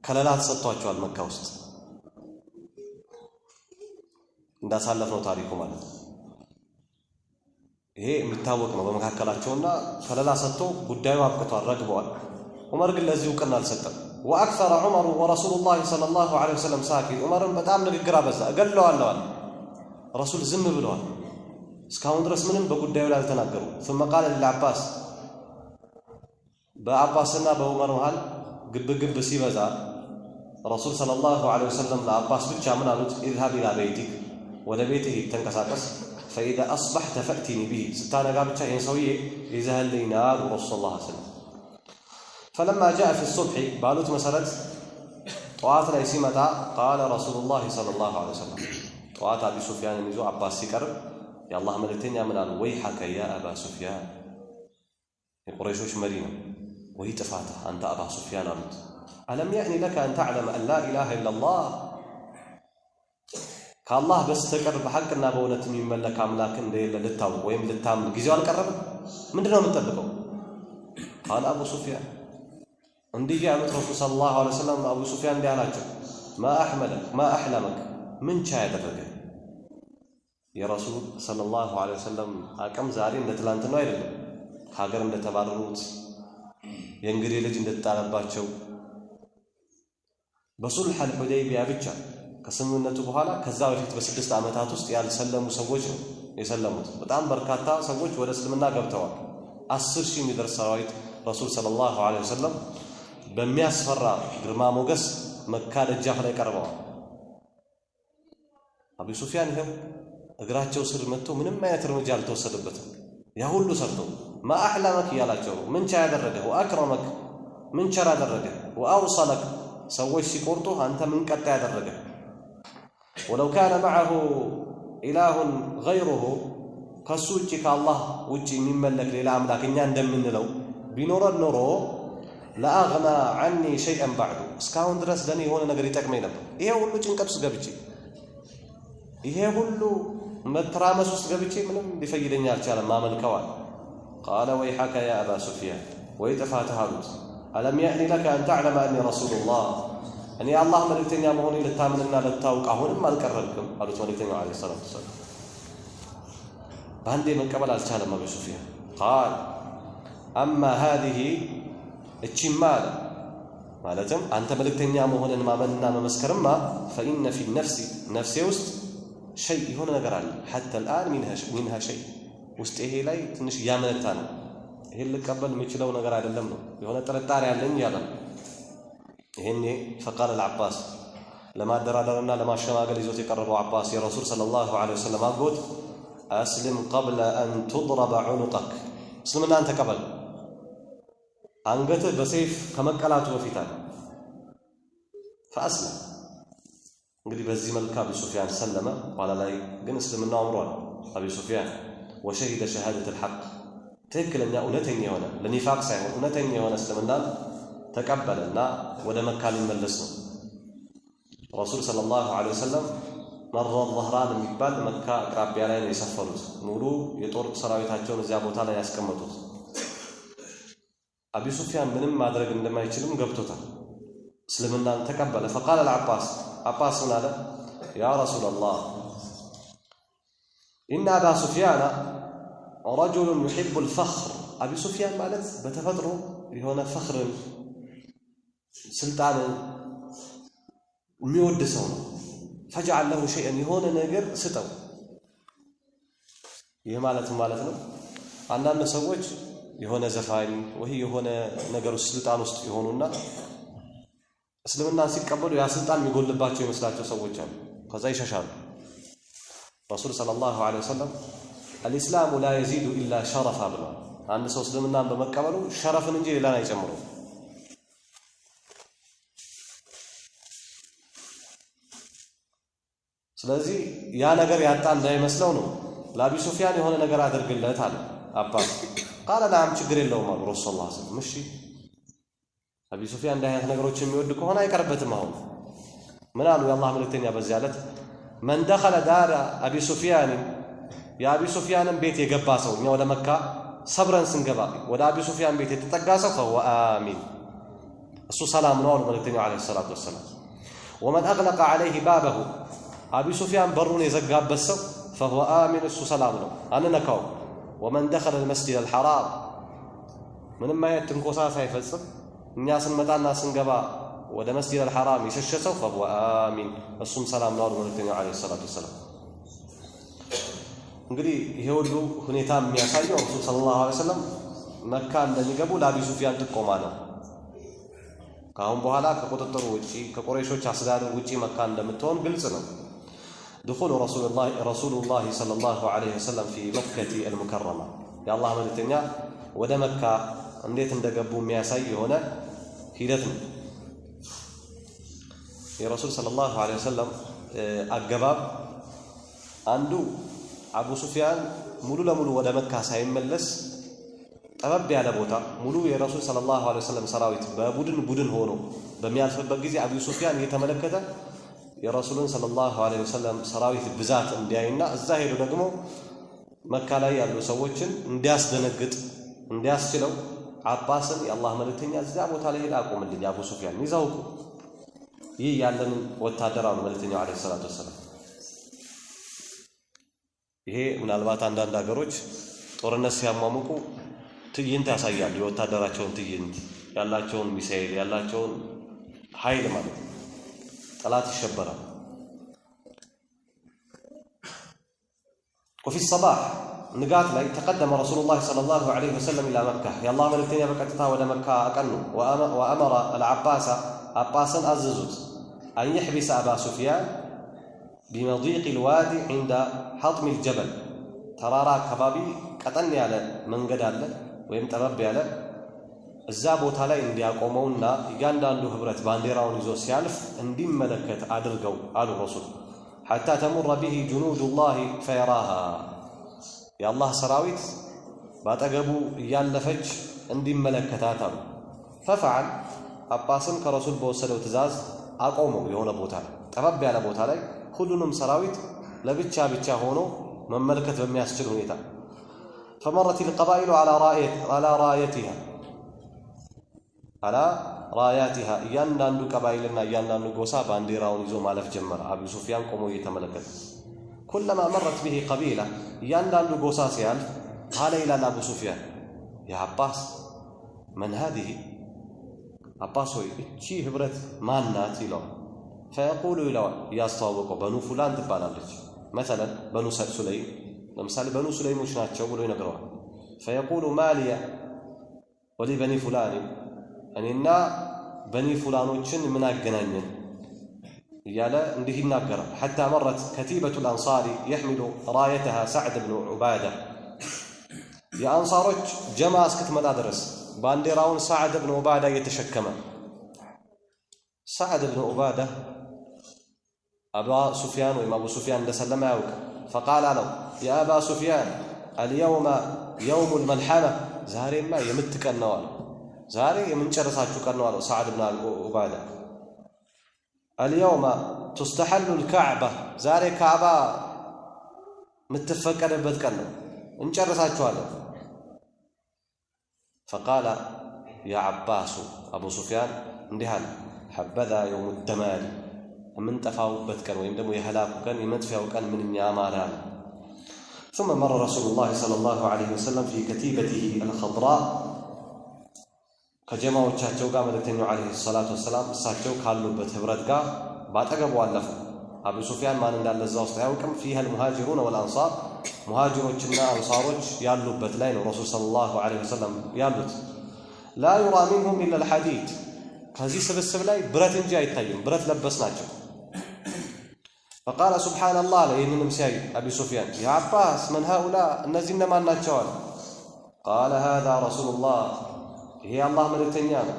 Speaker 1: ከለላ ተሰጥቷቸዋል መካ ውስጥ እንዳሳለፍነው ታሪኩ ማለት ነው። ይሄ የሚታወቅ ነው በመካከላቸውና ከለላ ሰጥቶ ጉዳዩ አብቅቷል፣ ረግበዋል። ዑመር ግን ለዚህ እውቅና አልሰጠም። وأكثر عمر ورسول الله صلى الله عليه وسلم ساكت፣ ዑመርም በጣም ንግግር አበዛ፣ እገለዋለሁ አለ። ረሱል ዝም ብለዋል። እስካሁን ድረስ ምንም በጉዳዩ ላይ አልተናገሩ። ثم قال للعباس፣ በአባስና በዑመር መሃል ግብግብ ሲበዛ ረሱል صلى الله عليه وسلم ለአባስ ብቻ ምን አሉት? اذهب إلى بيتك፣ ወደ ቤትህ ሂድ ተንቀሳቀስ፣ فإذا أصبحت فأتني به፣ ስታነጋ ብቻ ይህን ሰውዬ ይዘህልኝ ና አሉ ረሱል صلى الله عليه وسلم። فلما جاء في الصبح፣ ባሉት መሰረት ጠዋት ላይ ሲመጣ قال رسول الله صلى الله عليه وسلم ጠዋት አቢ ሱፊያንን ይዞ አባስ ሲቀርብ የአላህ መልእክተኛ ምን አሉ? ويحك يا أبا سفيان፣ የቁረይሾች መሪ ነው። ወይ ጥፋትህ አንተ አባ ሱፊያን አሉት። ألم يأن لك أن تعلم أن لا إله إلا الله፣ ከአላህ በስተቀር በሐቅና በእውነት የሚመለክ አምላክ እንደሌለ ልታውቅ ወይም ልታምን ጊዜው አልቀረብም? ምንድን ነው የምትጠብቀው? قال أبو سفيان እንዲህ ያሉት ረሱል صلى الله عليه وسلم አቡ ሱፊያን እንዲህ አላቸው፣ ما أحلمك፣ ምን ቻይ ያደረገ? የረሱል صلى الله عليه وسلم አቅም ዛሬ እንደ ትላንትናው አይደለም። ከሀገር እንደተባረሩት የእንግዴ ልጅ እንደተጣለባቸው በሱልሕ አልሑደይቢያ ብቻ ከስምምነቱ በኋላ ከዛ በፊት በ6 ዓመታት ውስጥ ያልሰለሙ ሰዎች ነው የሰለሙት። በጣም በርካታ ሰዎች ወደ እስልምና ገብተዋል። 10 ሺህ የሚደርስ ሰራዊት ረሱል ሰለላሁ ዐለይሂ ወሰለም በሚያስፈራ ግርማ ሞገስ መካ ደጃፍ ላይ ቀርበዋል። አቡ ሱፊያን ይኸው እግራቸው ስር መጥቶ ምንም አይነት እርምጃ አልተወሰደበትም። ያ ሁሉ ሰርቶ ما أحلمك እያላቸው ነው። ምን ቻይ ያደረገህ? وأكرمك ምን ቸር ያደረገህ? وأوصلك ሰዎች ሲቆርጡ አንተ ምን ቀጣ ያደረገህ? ولو كان معه إله غيره ከሱ ውጭ ከአላህ ውጭ የሚመለክ ሌላ አምላክ እኛ እንደምንለው ቢኖረን ኖሮ لأغنى عني شيئا بعد፣ እስካሁን ድረስ ለእኔ የሆነ ነገር ይጠቅመኝ ነበር። ይሄ ሁሉ ጭንቀት ውስጥ ገብቼ ይሄ ሁሉ መተራመስ ውስጥ ገብቼ ምንም ሊፈይደኝ አልቻለም። ማመልከዋል። قال ويحك يا أبا سفيان፣ ወይ ጥፋትህ አሉት። ألم يأن لك أن تعلم أني رسول الله፣ እኔ የአላህ መልእክተኛ መሆኔን ልታምንና ልታውቅ አሁንም አልቀረብክም አሉት መልእክተኛው عليه الصلاة والسلام። በአንዴ መቀበል አልቻለም አቡ ሱፊያን። قال أما هذه እቺማ አለ ማለትም አንተ መልእክተኛ መሆንን ማመንና መመስከርማ فإن في نفسي ነፍሴ ውስጥ شيء የሆነ ነገር አለ حتى الآن منها شيء ውስጥ ይሄ ላይ ትንሽ እያመነታ ነው። ይሄን ልቀበል የሚችለው ነገር አይደለም ነው የሆነ ጥርጣሬ አለኝ እያለ ነው። ይሄኔ فقال العباس ለማደራደርና ለማሸማገል ይዞት የቀረበው አባስ የረሱል صلى الله عليه وسلم አጎት أسلم قبل أن تضرب عنقك፣ እስልምናን ተቀበል አንገትህ በሰይፍ ከመቀላቱ በፊት አለ። فأسلم እንግዲህ በዚህ መልክ አቢ ሱፊያን ሰለመ። ኋላ ላይ ግን እስልምናው አምሯል። አቢ ሱፊያን وشهد شهادة الحق ትክክለኛ እውነተኛ የሆነ ለኒፋቅ ሳይሆን እውነተኛ የሆነ እስልምናን ተቀበለና ወደ መካ ሊመለስ ነው። ረሱል صلى الله عليه وسلم መር ظህራን የሚባል መካ አቅራቢያ ላይ ነው የሰፈሩት። ሙሉ የጦር ሰራዊታቸውን እዚያ ቦታ ላይ ያስቀመጡት። አቢ ሱፊያን ምንም ማድረግ እንደማይችልም ገብቶታል። እስልምናን ተቀበለ። فقال العباس አባስ ምን አለ? يا رسول الله إن أبا سفيان رجل يحب الفخر። አቢ ሱፊያን ማለት በተፈጥሮ የሆነ ፈኽርን ስልጣንን የሚወድ ሰው ነው። فاجعل له شيئا የሆነ ነገር ስጠው። ይህ ማለት ማለት ነው አንዳንድ ሰዎች የሆነ ዘፋኝ ወይ የሆነ ነገር ውስጥ ስልጣን ውስጥ የሆኑና እስልምናን ሲቀበሉ ያ ስልጣን የሚጎልባቸው ይመስላቸው ሰዎች አሉ። ከዛ ይሸሻሉ። ረሱል صلى الله عليه وسلم الإسلام لا يزيد إلا شرفا ብለዋል። አንድ ሰው እስልምናን በመቀበሉ ሸረፍን እንጂ ሌላን አይጨምሩም። ስለዚህ ያ ነገር ያጣ እንዳይመስለው ነው። ለአቢ ሱፊያን የሆነ ነገር አድርግለት አለ አባስ። قال نعم ችግር የለውም አሉ ረሱል صلى الله عليه وسلم። እሺ አቢ ሱፊያን እንዲህ አይነት ነገሮች የሚወድ ከሆነ አይቀርበትም። አሁን ምን አሉ የአላህ መልእክተኛ በዚያ ዕለት من دخل دار أبي سفيان የአቢ ሱፊያንን ቤት የገባ ሰው፣ እኛ ወደ መካ ሰብረን ስንገባ ወደ አቢ ሱፊያን ቤት የተጠጋ ሰው فهو آمن እሱ ሰላም ነው አሉ መልእክተኛው عليه الصلاة والسلام። ومن أغلق عليه بابه አቢ ሱፊያን በሩን የዘጋበት ሰው فهو آمن እሱ ሰላም ነው አንነካውም። ومن دخل المسجد الحرام ምንም አይነት ትንኮሳ ሳይፈጽም እኛ ስንመጣና ስንገባ ወደ መስጂድ አልሐራም የሸሸ ሰው فهو آمن እሱም ሰላም ነው አሉ መልእክተኛው عليه الصلاة والسلام። እንግዲህ ይሄ ሁሉ ሁኔታ የሚያሳየው ረሱል صلى الله عليه وسلم መካ እንደሚገቡ ለአቢ ሱፊያን ጥቆማ ነው። ከአሁን በኋላ ከቁጥጥሩ ውጪ ከቁረይሾች አስተዳደር ውጪ መካ እንደምትሆን ግልጽ ነው። دخول رسول الله صلى الله عليه وسلم في مكة المكرمة የአላህ መልእክተኛ ወደ መካ እንዴት እንደገቡ የሚያሳይ የሆነ ሂደት ነው። የረሱል صلى الله عليه وسلم አገባብ አንዱ አቡ ሱፊያን ሙሉ ለሙሉ ወደ መካ ሳይመለስ ጠበብ ያለ ቦታ ሙሉ የረሱል صلى الله عليه وسلم ሰራዊት በቡድን ቡድን ሆኖ በሚያልፍበት ጊዜ አቡ ሱፊያን እየተመለከተ የረሱልን صلى الله عليه وسلم ሰራዊት ብዛት እንዲያይና እዛ ሄዶ ደግሞ መካ ላይ ያሉ ሰዎችን እንዲያስደነግጥ እንዲያስችለው አባስን የአላህ መልእክተኛ እዚያ ቦታ ላይ ሄደ አቁምልኝ፣ አቡ ሱፊያን ይዘውቁ ይህ ያለንን ወታደር አሉ መልእክተኛው عليه الصلاة والسلام። ይሄ ምናልባት አንዳንድ ሀገሮች ጦርነት ሲያሟሙቁ ትዕይንት ያሳያሉ። የወታደራቸውን ትዕይንት፣ ያላቸውን ሚሳኤል፣ ያላቸውን ኃይል ማለት ነው። ጠላት ይሸበራል። وفي الصباح ንጋት ላይ تقدم رسول الله صلى الله عليه وسلم إلى مكة የአላህ መልእክተኛ በቀጥታ ወደ መካ አቀኑ። وأمر العباس አባስን አዘዙት أن يحبس أبا سفيان بمضيق الوادي عند حطم الجبل ተራራ አካባቢ ቀጠን ያለ መንገድ አለ ወይም ጠበብ ያለ እዛ ቦታ ላይ እንዲያቆመውና እያንዳንዱ ህብረት ባንዲራውን ይዞ ሲያልፍ እንዲመለከት አድርገው አሉ ረሱል። حتى تمر به جنود الله فيراها የአላህ ሰራዊት ባጠገቡ እያለፈች እንዲመለከታት አሉ። ففعل አባስም ከረሱል በወሰደው ትእዛዝ አቆመው። የሆነ ቦታ ላይ ጠበብ ያለ ቦታ ላይ ሁሉንም ሰራዊት ለብቻ ብቻ ሆኖ መመልከት በሚያስችል ሁኔታ فمرت القبائل على راياتها እያንዳንዱ ቀባኢልና እያንዳንዱ ጎሳ ባንዲራውን ይዞ ማለፍ ጀመረ። አቡ ሱፊያን ቆሞ እየተመለከተ كلما مرت به قبيلة እያንዳንዱ ጎሳ ሲያልፍ قال ይላል አቡ ሱፊያን يا عباس من هذه አባስ ሆይ እቺ ህብረት ማናት ይለዋል። فيقول ይለዋል እያስተዋወቀው بنو فلان ትባላለች። مثلا بنو سليم ለምሳሌ በኑ ሱለይሞች ናቸው ብሎ ይነግረዋል። فيقول ما لي ولبني فلان እኔና በኒ ፉላኖችን ምን አገናኘን እያለ እንዲህ ይናገራል። حتى مرت كتيبة الأنصار يحمل رايتها سعد بن عبادة የአንሳሮች ጀማ እስክትመጣ ድረስ ባንዲራውን ሳዕድ ብን ዑባዳ እየተሸከመ ሳዕድ ብን ዑባዳ አባ ሱፊያን ወይም አቡ ሱፊያን እንደሰለመ አያውቅም። فقال አለው يا أبا سفيان اليوم يوم الملحمة ዛሬማ የምት ቀን ነው አለው። ዛሬ የምንጨርሳችሁ ቀን ነው አለው ሳዕድ ብን ዑባዳ። اليوم تستحل الكعبة ዛሬ ካዕባ የምትፈቀድበት ቀን ነው፣ እንጨርሳችኋለን። فقال يا عباس አቡ ሱፊያን እንዲህ አለ حبذا يوم الدمار የምንጠፋውበት ቀን ወይም ደግሞ የህላኩ ቀን የመጥፊያው ቀን ምንኛ አማረ አለ። ثم مر رسول الله صلى الله عليه وسلم في كتيبته الخضراء ከጀማዎቻቸው ጋር መልእክተኛው عليه الصلاة والسلام እሳቸው ካሉበት ህብረት ጋር ባጠገቡ አለፉ። አቡ ሱፊያን ማን እንዳለ እዛ ውስጥ አያውቅም። فيها المهاجرون والأنصار ሙሃጅሮችና አንሳሮች ያሉበት ላይ ነው ረሱል صلى الله عليه وسلم ያሉት። لا يرى منهم إلا الحديد ከዚህ ስብስብ ላይ ብረት እንጂ አይታይም፣ ብረት ለበስ ናቸው። فقال سبحان الله አለ። ይህንንም ሲያይ አቢ ሱፊያን يا عباس من هؤلاء እነዚህ እነማን ናቸው አለ። قال هذا رسول الله ይሄ የአላህ መልእክተኛ ነው።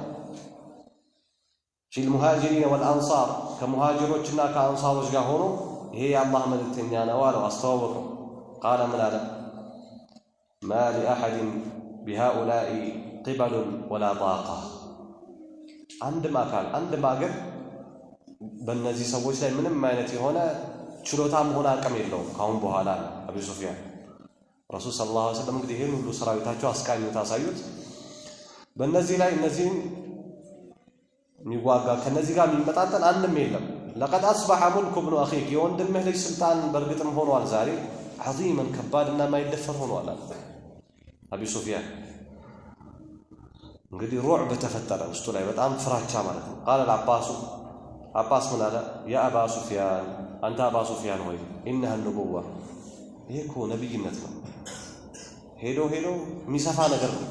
Speaker 1: في المهاجرين والأنصار ከሙሃጅሮችና ከአንሳሮች ጋር ሆኖ ይሄ የአላህ መልእክተኛ ነው አለው፣ አስተዋወቀው። قال ምን አለ? ما لأحد بهؤلاء قبل ولا طاقة አንድም አካል አንድም አገር በእነዚህ ሰዎች ላይ ምንም አይነት የሆነ ችሎታም ሆነ አቅም የለውም ካሁን በኋላ አለ አቢ ሱፊያን። ረሱል صلى الله عليه وسلم እንግዲህ ይህን ሁሉ ሰራዊታቸው አስቃኙት፣ አሳዩት። በእነዚህ ላይ እነዚህን የሚዋጋ ከነዚህ ጋር የሚመጣጠን አንድም የለም። لقد أصبح ملك ابن أخيك የወንድምህ ልጅ ስልጣን በእርግጥም ሆኗል ዛሬ عظيما ከባድና የማይደፈር ሆኗል አለ አቢ ሱፊያን። እንግዲህ رعب ተፈጠረ ውስጡ ላይ በጣም ፍራቻ ማለት ነው። قال العباس አባስ ምን አለ? يا أبا سفيان አንተ አባ ሱፊያን ሆይ إنها النبوة ይሄ እኮ ነቢይነት ነው። ሄዶ ሄዶ የሚሰፋ ነገር ነው።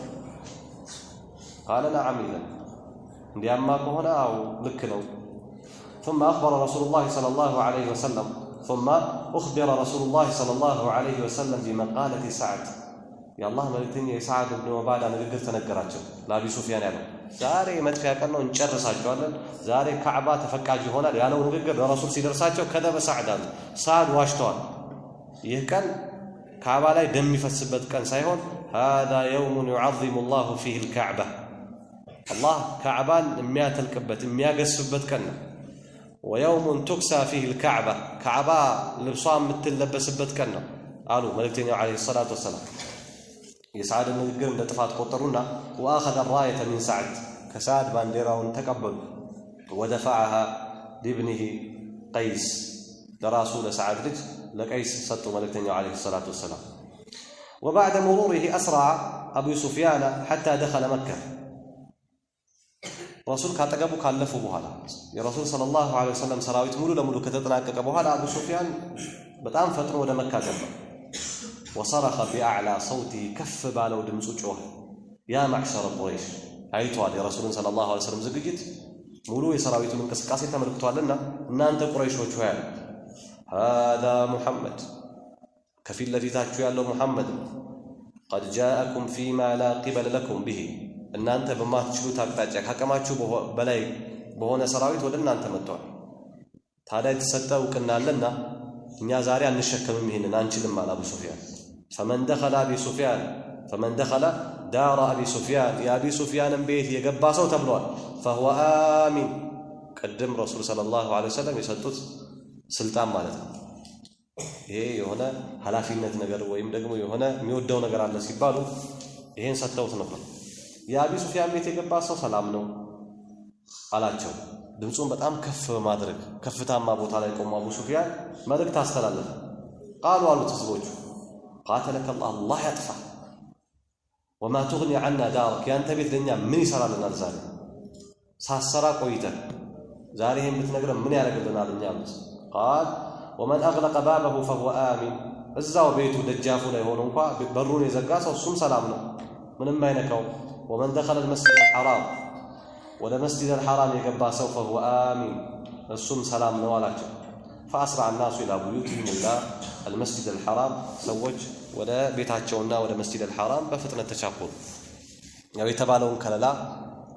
Speaker 1: قال نعم ይለን እንዲያማ ከሆነ አው ልክ ነው። ثم أخبر رسول الله صلى الله عليه وسلم ثم أخبر رسول الله صلى الله عليه وسلم بمقالة سعد የአላህ መልእክተኛ የሰዓድ ብን ዑባዳ ንግግር ተነገራቸው ለአቢ ሱፊያን ያለው ዛሬ መጥፊያ ቀን ነው፣ እንጨርሳቸዋለን፣ ዛሬ ካዕባ ተፈቃጅ ይሆናል ያለው ንግግር ለረሱል ሲደርሳቸው كذب سعد አሉ። ሰዓድ ዋሽተዋል። ይህ ቀን ካዕባ ላይ ደም የሚፈስበት ቀን ሳይሆን هذا يوم يعظم الله فيه الكعبة አላህ ካዕባን የሚያተልቅበት የሚያገስበት ቀን ነው። ويوم تكسى فيه الكعبة ካዕባ ልብሷ የምትለበስበት ቀን ነው አሉ መልእክተኛው عليه الصلاة والسلام። የሰዓድን ንግግር እንደ ጥፋት ቆጠሩና وأخذ الراية من سعد ከሰዓድ ባንዲራውን ተቀበሉ። ودفعها لابنه قيس ለራሱ ለሰዓድ ልጅ ለቀይስ ሰጡ መልእክተኛው عليه الصلاة والسلام። وبعد مروره أسرع أبو سفيان حتى دخل مكة። ረሱል ካጠገቡ ካለፉ በኋላ የረሱል صلى الله عليه وسلم ሰራዊት ሙሉ ለሙሉ ከተጠናቀቀ በኋላ አቡ ሱፊያን በጣም ፈጥኖ ወደ መካ ገባ። وصرخ بأعلى صوته ከፍ ባለው ድምፁ ጮኸ። يا معشر قريش አይቷል የረሱልን صلى الله عليه وسلم ዝግጅት ሙሉ የሰራዊቱን እንቅስቃሴ ተመልክቷልና እናንተ ቁረይሾች ሆይ አለ هذا محمد ከፊት ለፊታችሁ ያለው ሙሐመድ ነው። قد جاءكم فيما لا قبل لكم به እናንተ በማትችሉት አቅጣጫ ካቅማችሁ በላይ በሆነ ሰራዊት ወደ እናንተ መጥቷል። ታዲያ የተሰጠ እውቅና አለና እኛ ዛሬ አንሸከምም፣ ይሄንን አንችልም አለ አቡ ሱፊያን። فمن دخل أبي سفيان فمن دخل دار أبي سفيان የአቢ ሱፊያንን ቤት የገባ ሰው ተብሏል። فهو آمن ቅድም ረሱል صلى الله عليه وسلم የሰጡት ስልጣን ማለት ነው። ይሄ የሆነ ኃላፊነት ነገር ወይም ደግሞ የሆነ የሚወደው ነገር አለ ሲባሉ ይሄን ሰጥተውት ነበር። የአቢ ሱፊያን ቤት የገባ ሰው ሰላም ነው አላቸው። ድምፁን በጣም ከፍ በማድረግ ከፍታማ ቦታ ላይ ቆሞ አቡ ሱፊያን መልእክት አስተላለፈ። قالوا አሉት ህዝቦቹ قاتلك الله አላህ ያጥፋ፣ وما تغني عنا دارك ያንተ ቤት ለእኛ ምን ይሰራልናል? ዛሬ ሳሰራ ቆይተህ ዛሬ ይሄን ብትነግረን ምን ያደርግልናል እኛ አሉት። قال ومن أغلق بابه فهو آمن እዛው ቤቱ ደጃፉ ላይ ሆኖ እንኳ በሩን የዘጋ ሰው እሱም ሰላም ነው፣ ምንም አይነካው። ومن دخل المسجد الحرام ወደ መስጂድ አልሐራም የገባ ሰው فهو آمن እሱም ሰላም ነው አላቸው። فأسرع الناس إلى بيوتهم إلى المسجد الحرام ሰዎች ወደ ቤታቸውና ወደ መስጂድ አልሐራም በፍጥነት ተቻኮሉ። ያው የተባለውን ከለላ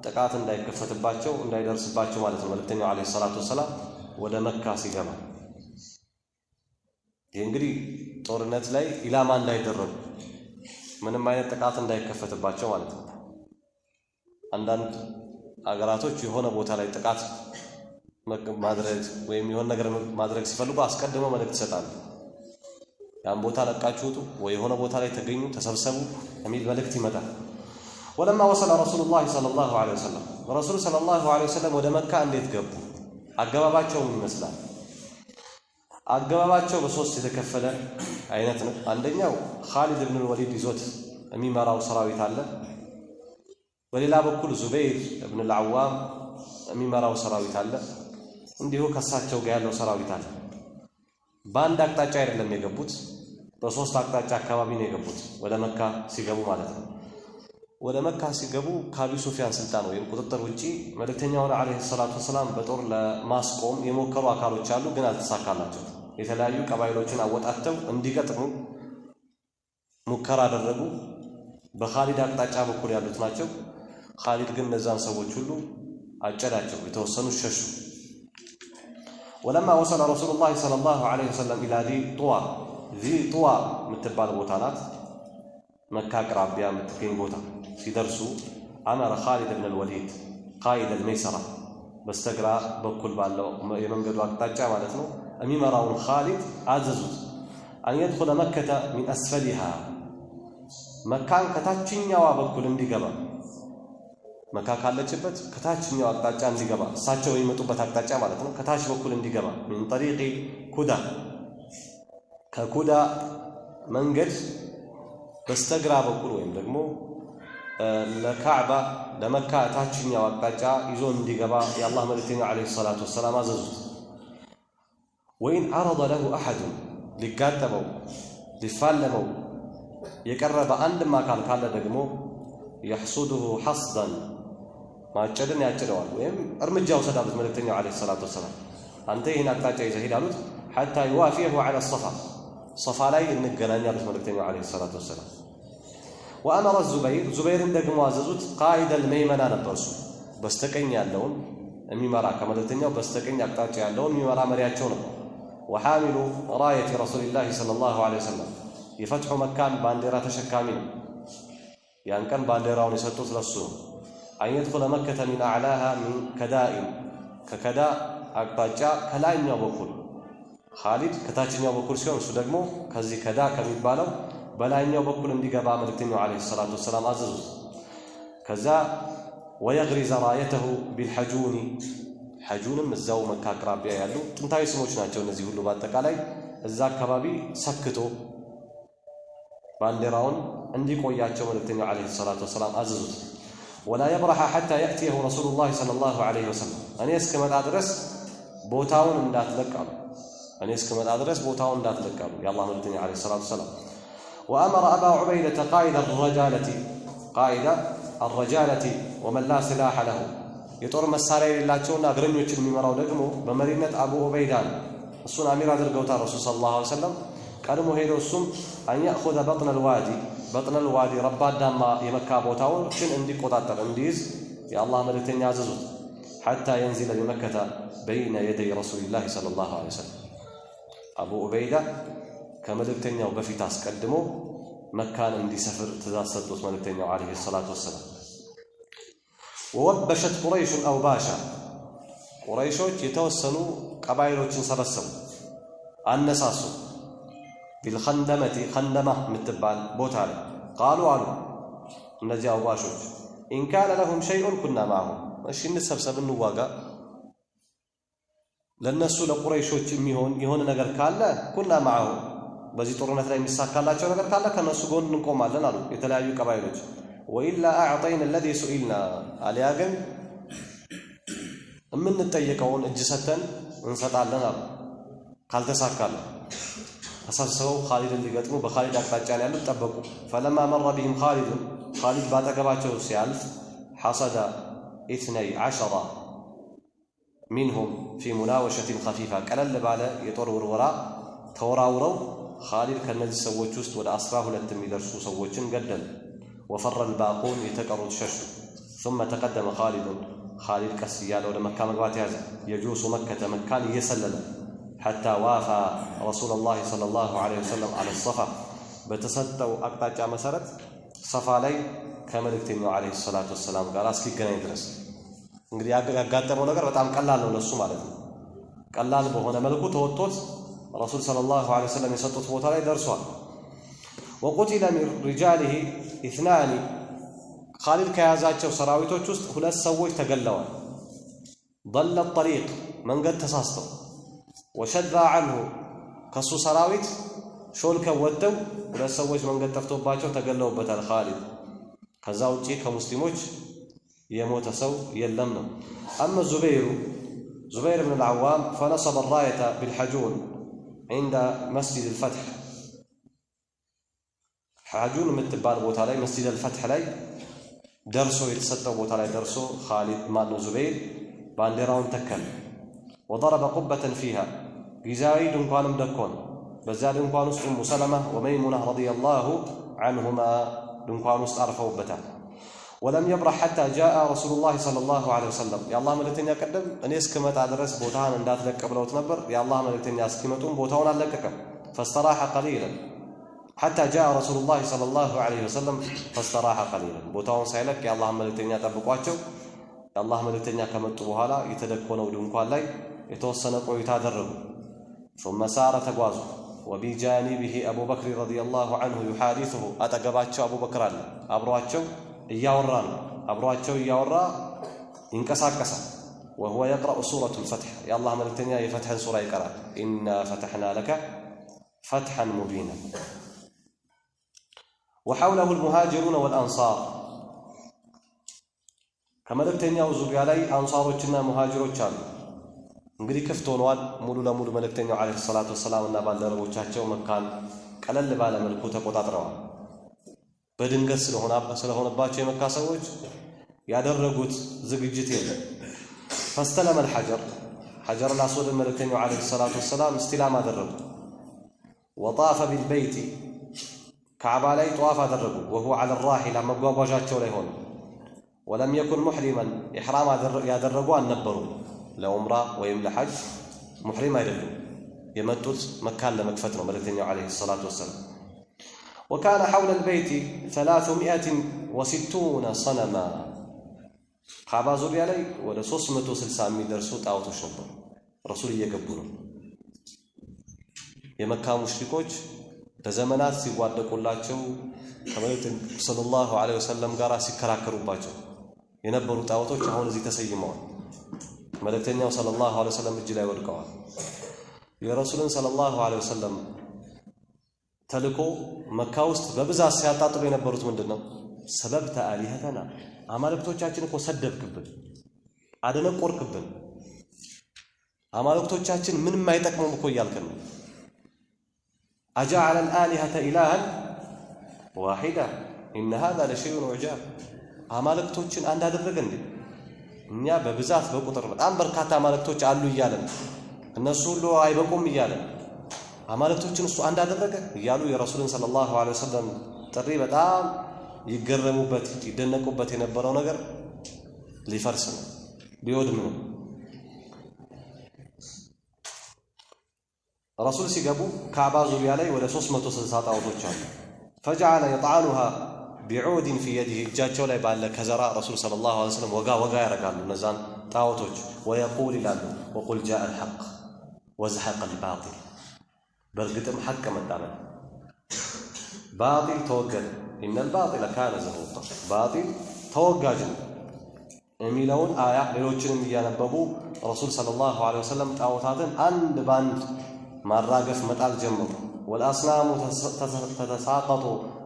Speaker 1: ጥቃት እንዳይከፈትባቸው እንዳይደርስባቸው ማለት ነው። መልእክተኛው عليه الصلاة والسلام ወደ መካ ሲገባ ይህ እንግዲህ ጦርነት ላይ ኢላማ እንዳይደረጉ ምንም አይነት ጥቃት እንዳይከፈትባቸው ማለት ነው። አንዳንድ አገራቶች የሆነ ቦታ ላይ ጥቃት ማድረግ ወይም የሆነ ነገር ማድረግ ሲፈልጉ አስቀድመው መልእክት ይሰጣሉ። ያን ቦታ ለቃችሁ ውጡ ወይ የሆነ ቦታ ላይ ተገኙ፣ ተሰብሰቡ የሚል መልእክት ይመጣል። ወለማ ወሰለ ረሱሉላህ ሰለላሁ ዐለይሂ ወሰለም ረሱል ሰለላሁ ዐለይሂ ወሰለም ወደ መካ እንዴት ገቡ? አገባባቸው ምን ይመስላል? አገባባቸው በሶስት የተከፈለ አይነት ነው። አንደኛው ኻሊድ ብን ወሊድ ይዞት የሚመራው ሰራዊት አለ። በሌላ በኩል ዙበይር እብን አልዓዋም የሚመራው ሰራዊት አለ። እንዲሁ ከሳቸው ጋር ያለው ሰራዊት አለ። በአንድ አቅጣጫ አይደለም የገቡት፣ በሶስት አቅጣጫ አካባቢ ነው የገቡት ወደ መካ ሲገቡ ማለት ነው። ወደ መካ ሲገቡ ከአቢ ሱፊያን ስልጣን ወይም ቁጥጥር ውጪ መልእክተኛውን ዓለይሂ ሰላቱ ወሰላም በጦር ለማስቆም የሞከሩ አካሎች አሉ፣ ግን አልተሳካላቸው። የተለያዩ ቀባይሎችን አወጣተው እንዲቀጥሙ ሙከራ አደረጉ። በኻሊድ አቅጣጫ በኩል ያሉት ናቸው። ኻሊድ ግን እነዛን ሰዎች ሁሉ አጨዳቸው፣ የተወሰኑ ሸሹ። ولما وصل رسول الله صلى الله عليه وسلم إلى ذي طوى ዚ ጡዋ የምትባል ቦታ ናት፣ መካ አቅራቢያ የምትገኝ ቦታ ሲደርሱ أمر خالد بن الوليد قائد الميسرة በስተግራ በኩል ባለው የመንገዱ አቅጣጫ ማለት ነው የሚመራውን ኻሊድ አዘዙት። أن يدخل مكة من أسفلها መካን ከታችኛዋ በኩል እንዲገባ መካ ካለችበት ከታችኛው አቅጣጫ እንዲገባ እሳቸው የሚመጡበት አቅጣጫ ማለት ነው። ከታች በኩል እንዲገባ من طريق ኩዳ ከኩዳ መንገድ በስተግራ በኩል ወይም ደግሞ ለካዕባ ለመካ ታችኛው አቅጣጫ ይዞ እንዲገባ የአላህ መልእክተኛ ዓለይሂ ሰላቱ ወሰላም አዘዙት። ወኢን ዐረደ ለሁ አሐዱን ሊጋጠመው ሊፋለመው የቀረበ አንድም አካል ካለ ደግሞ የሕሱዱሁ ሐስደን ማጨድን ያጭደዋል ወይም እርምጃ ውሰድ አሉት መልእክተኛው ዓለይሂ ሰላቱ ወሰላም። አንተ ይህን አቅጣጫ ይዘህ ሂድ አሉት። ሐታ ዩዋፊየሁ ዐለ ሰፋ ሰፋ ላይ እንገናኝ አሉት መልእክተኛው ዓለይሂ ሰላቱ ወሰላም። ወአመረ ዙበይር ዙበይርን ደግሞ አዘዙት። ቃኢደል መይመና ነበር እሱ በስተቀኝ ያለውን የሚመራ ከመልእክተኛው በስተቀኝ አቅጣጫ ያለውን የሚመራ መሪያቸው ነበር። وحامل راية رسول الله صلى الله عليه وسلم የፈትሑ መካን ባንዲራ ተሸካሚ ነው። ያን ቀን ባንዲራውን የሰጡት ለሱ ነው። أن يدخل مكة من أعلاها من كداء ከከዳ አቅጣጫ ከላይኛው በኩል ኻሊድ ከታችኛው በኩል ሲሆን እሱ ደግሞ ከዚህ ከዳ ከሚባለው በላይኛው በኩል እንዲገባ መልእክተኛው عليه الصلاة والسلام አዘዙት። ከዛ ويغرز رايته بالحجون ሐጁንም እዛው መካ አቅራቢያ ያሉ ጥንታዊ ስሞች ናቸው እነዚህ ሁሉ በአጠቃላይ እዛ አካባቢ ሰክቶ ባንዲራውን እንዲቆያቸው መልእክተኛው عليه الصلاة والسلام አዘዙት። ولا يبرح حتى يأتيه رسول الله صلى الله عليه وسلم እኔ እስክመጣ ድረስ ቦታውን እንዳትለቅ አሉ። እኔ እስክመጣ ድረስ ቦታውን እንዳትለቅ አሉ የአላህ መልእክተኛ عليه الصلاة والسلام። وأمر أبا عبيدة قائد الرجالة ومن لا سلاح له የጦር መሳሪያ የሌላቸውና እግረኞችን የሚመራው ደግሞ በመሪነት አቡ ዑበይዳ ነው። እሱን አሚር አድርገውታል ረሱል صلى الله عليه وسلم። ቀድሞ ሄደው እሱም أن يأخذ بطن الوادي ረባዳማ የመካ ቦታዎችን እንዲቆጣጠር እንዲይዝ የአላህ መልእክተኛ አዘዙት። حتى ينزل بمكة بين يدي رسول الله صلى الله عليه وسلم አቡ ዑበይዳ ከመልእክተኛው በፊት አስቀድሞ መካን እንዲሰፍር ትእዛዝ ሰጡት መልእክተኛው عليه الصلاة والسلام። ووبشت قريش أوباشا ቁረይሾች የተወሰኑ ቀባይሎችን ሰበሰቡ፣ አነሳሱ። بالخندمة ኸንደማ የምትባል ቦታ ላይ قالوا አሉ እነዚህ አውባሾች إن كان لهم شيء كنا معهم፣ እሺ እንሰብሰብ እንዋጋ፣ ለእነሱ ለቁረይሾች የሚሆን የሆነ ነገር ካለ كنا معهم፣ በዚህ ጦርነት ላይ የሚሳካላቸው ነገር ካለ ከእነሱ ጎን እንቆማለን አሉ የተለያዩ ቀባይሎች። وإلا أعطينا الذي سئلنا፣ አሊያ ግን የምንጠየቀውን እጅ ሰተን እንሰጣለን አሉ። ካልተሳካለን ተሰብስበው ኻሊድን ሊገጥሙ በኻሊድ አቅጣጫ ነው ያሉት፣ ጠበቁ። فلما مر بهم خالد ኻሊድ ባጠገባቸው ሲያልፍ حصد 12 منهم في مناوشة خفيفة ቀለል ባለ የጦር ውርወራ ተወራውረው ኻሊድ ከእነዚህ ሰዎች ውስጥ ወደ 12 የሚደርሱ ሰዎችን ገደሉ። وفر الباقون የተቀሩት ሸሹ። ثم تقدم خالد ኻሊድ ቀስ እያለ ወደ መካ መግባት ያዘ። يجوس مكة መካን እየሰለለ حتى وافى رسول الله صلى الله عليه وسلم على الصفا በተሰጠው አቅጣጫ መሰረት ሰፋ ላይ ከመልእክተኛው عليه الصلاة والسلام ጋር እስኪገናኝ ድረስ። እንግዲህ ያጋጠመው ነገር በጣም ቀላል ነው ለሱ ማለት ነው። ቀላል በሆነ መልኩ ተወጥቶት ረሱል صلى الله عليه وسلم የሰጡት ቦታ ላይ ደርሷል። وقتل من رجاله اثنان ኻሊድ ከያዛቸው ሰራዊቶች ውስጥ ሁለት ሰዎች ተገለዋል። ضل الطريق መንገድ ተሳስተው፣ وشذا عنه ከሱ ሰራዊት ሾልከው ወጥተው ሁለት ሰዎች መንገድ ጠፍቶባቸው ተገለውበታል ኻሊድ። ከዛ ውጪ ከሙስሊሞች የሞተ ሰው የለም ነው። أما الزبير ዙበይር ብን አልዓዋም فنصب الراية بالحجون عند مسجد الفتح ሐጁን የምትባል ቦታ ላይ መስጂድ አልፈትሕ ላይ ደርሶ የተሰጠው ቦታ ላይ ደርሶ ኻሊድ ማነው ዙበይር ባንዲራውን ተከለ። وضرب قبة فيها ጊዜያዊ ድንኳንም ደኮን። በዚያ ድንኳን ውስጥ ኡሙ ሰለማ وميمونة رضي الله عنهما ድንኳን ውስጥ አርፈውበታል። ولم يبرح حتى جاء رسول الله صلى الله عليه وسلم የአላህ መልእክተኛ ቀደም እኔ እስክመጣ ድረስ ቦታህን እንዳትለቅ ብለውት ነበር። የአላህ መልእክተኛ እስኪመጡም ቦታውን አልለቀቀም። فاستراح قليلا حتى جاء رسول الله صلى الله عليه وسلم فاستراح قليلا ቦታውን ሳይለቅ የአላህ መልእክተኛ ጠብቋቸው። የአላህ መልእክተኛ ከመጡ በኋላ የተደኮነው ድንኳን ላይ የተወሰነ ቆይታ አደረጉ። ثم سار ተጓዙ። وبجانبه أبو بكر رضي الله عنه يحادثه አጠገባቸው አቡበክር አለ፣ አብሯቸው እያወራ ነው። አብሯቸው እያወራ ይንቀሳቀሳል። وهو يقرأ سورة الفتح የአላህ መልእክተኛ የፈትሕን ሱራ ይቀራል። إنا فتحنا لك فتحا مبينا። وحوله المهاجرون والأنصار ከመልእክተኛው ዙሪያ ላይ አንሷሮችና ሙሃጅሮች አሉ። እንግዲህ ክፍት ሆነዋል። ሙሉ ለሙሉ መልእክተኛው عليه الصلاة والسلام እና ባልደረቦቻቸው መካን ቀለል ባለ መልኩ ተቆጣጥረዋል። በድንገት ስለሆነባቸው የመካ ሰዎች ያደረጉት ዝግጅት የለም። فاستلم الحجر ሐጀር አልአስወድን መልእክተኛው عليه الصلاة والسلام استلام አደረጉ። وطاف بالبيت ካዕባ ላይ ጠዋፍ አደረጉ። وهو على الراحلة መጓጓዣቸው ላይ ሆነ። ولم يكن محرما ኢሕራም ያደረጉ አልነበሩም። ለዑምራ ወይም ለሐጅ ሙሕሪም አይደሉም። የመጡት መካን ለመክፈት ነው መልእክተኛው عليه الصلاة والسلام። وكان حول البيت 360 صنما ካዕባ ዙሪያ ላይ ወደ 360 የሚደርሱ ጣዖቶች ነበሩ። ረሱል እየገቡ ነው። የመካ ሙሽሪኮች ለዘመናት ሲዋደቁላቸው ከመልእክተኛው صلى الله عليه وسلم ጋር ሲከራከሩባቸው የነበሩ ጣዖቶች አሁን እዚህ ተሰይመዋል። መልእክተኛው صلى الله عليه وسلم እጅ ላይ ወድቀዋል። የረሱልን صلى الله عليه وسلم ተልኮ መካ ውስጥ በብዛት ሲያጣጥሉ የነበሩት ምንድን ነው? سببت آلهتنا አማልክቶቻችን እኮ ሰደብክብን፣ አደነቆርክብን፣ አማልክቶቻችን ምንም አይጠቅሙም እኮ እያልክን ነው። أجعل الآلهة إلها واحدا إن هذا لشيء عجاب። አማልክቶችን አንድ አደረገ እንዴ? እኛ በብዛት በቁጥር በጣም በርካታ አማልክቶች አሉ እያለን እነሱ ሁሉ አይበቁም እያለን አማልክቶችን እሱ አንድ አደረገ እያሉ የረሱልን صلى الله عليه وسلم ጥሪ በጣም ይገረሙበት ይደነቁበት የነበረው ነገር ሊፈርስ ነው፣ ሊወድም ነው። ረሱል ሲገቡ ካዕባ ዙሪያ ላይ ወደ 360 ጣዖቶች አሉ። فجعل يطعنها بعود في يده እጃቸው ላይ ባለ ከዘራ ረሱል صلى الله عليه وسلم ወጋ ወጋ ያደርጋሉ እነዛን ጣዖቶች። ويقول ይላሉ وقل جاء الحق وزهق الباطل፣ በእርግጥም ሐቅ መጣ፣ ባጢል ተወገደ። إن الباطل كان زهوقا፣ ባጢል ተወጋጅ ነው የሚለውን አያ ሌሎችንም እያነበቡ ረሱል صلى الله عليه وسلم ጣዖታትን አንድ ባንድ ማራገፍ መጣል ጀመሩ። والأصنام تتساقط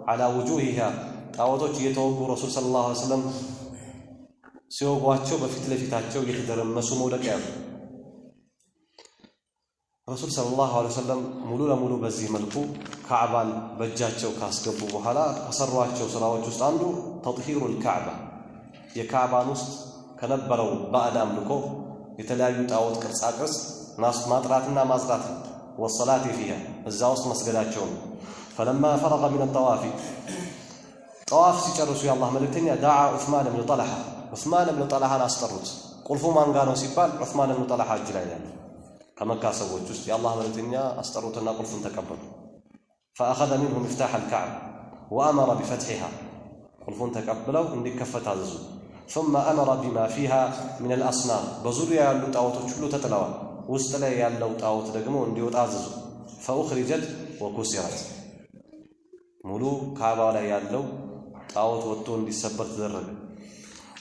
Speaker 1: على وجوهها ጣዖቶች እየተወጉ ረሱል صلى الله عليه وسلم ሲወጓቸው በፊት ለፊታቸው እየተደረመሱ መውደቅ ያዙ። ረሱል صلى الله عليه وسلم ሙሉ ለሙሉ በዚህ መልኩ ካዕባን በእጃቸው ካስገቡ በኋላ ከሰሯቸው ስራዎች ውስጥ አንዱ تطهير الكعبة የካዕባን ውስጥ ከነበረው ባዕድ አምልኮ የተለያዩ ጣዖት ቅርጻቅርጽ ማጥራትና ማጽዳት ነው። والصلاة فيها እዛ ውስጥ መስገዳቸው ነው። فلما فرغ من الطواف ጠዋፍ ሲጨርሱ የአላህ መልእክተኛ دعا عثمان بن طلحة ዑስማን ብን ጠልሓን አስጠሩት። ቁልፉ ማን ጋ ነው ሲባል ዑስማን ብን ጠልሓ እጅ ላይ ያለ ከመካ ሰዎች ውስጥ የአላህ መልእክተኛ አስጠሩትና ቁልፉን ተቀበሉ። فأخذ منه مفتاح الكعبة وأمر بفتحها ቁልፉን ተቀብለው እንዲከፈት አዘዙ። ثم أمر بما فيها من الأصنام በዙሪያ ያሉ ጣዖቶች ሁሉ ተጥለዋል። ውስጥ ላይ ያለው ጣዖት ደግሞ እንዲወጣ አዘዙ። فأخرجت وكسرت ሙሉ ካዕባ ላይ ያለው ጣዖት ወጥቶ እንዲሰበር ተደረገ።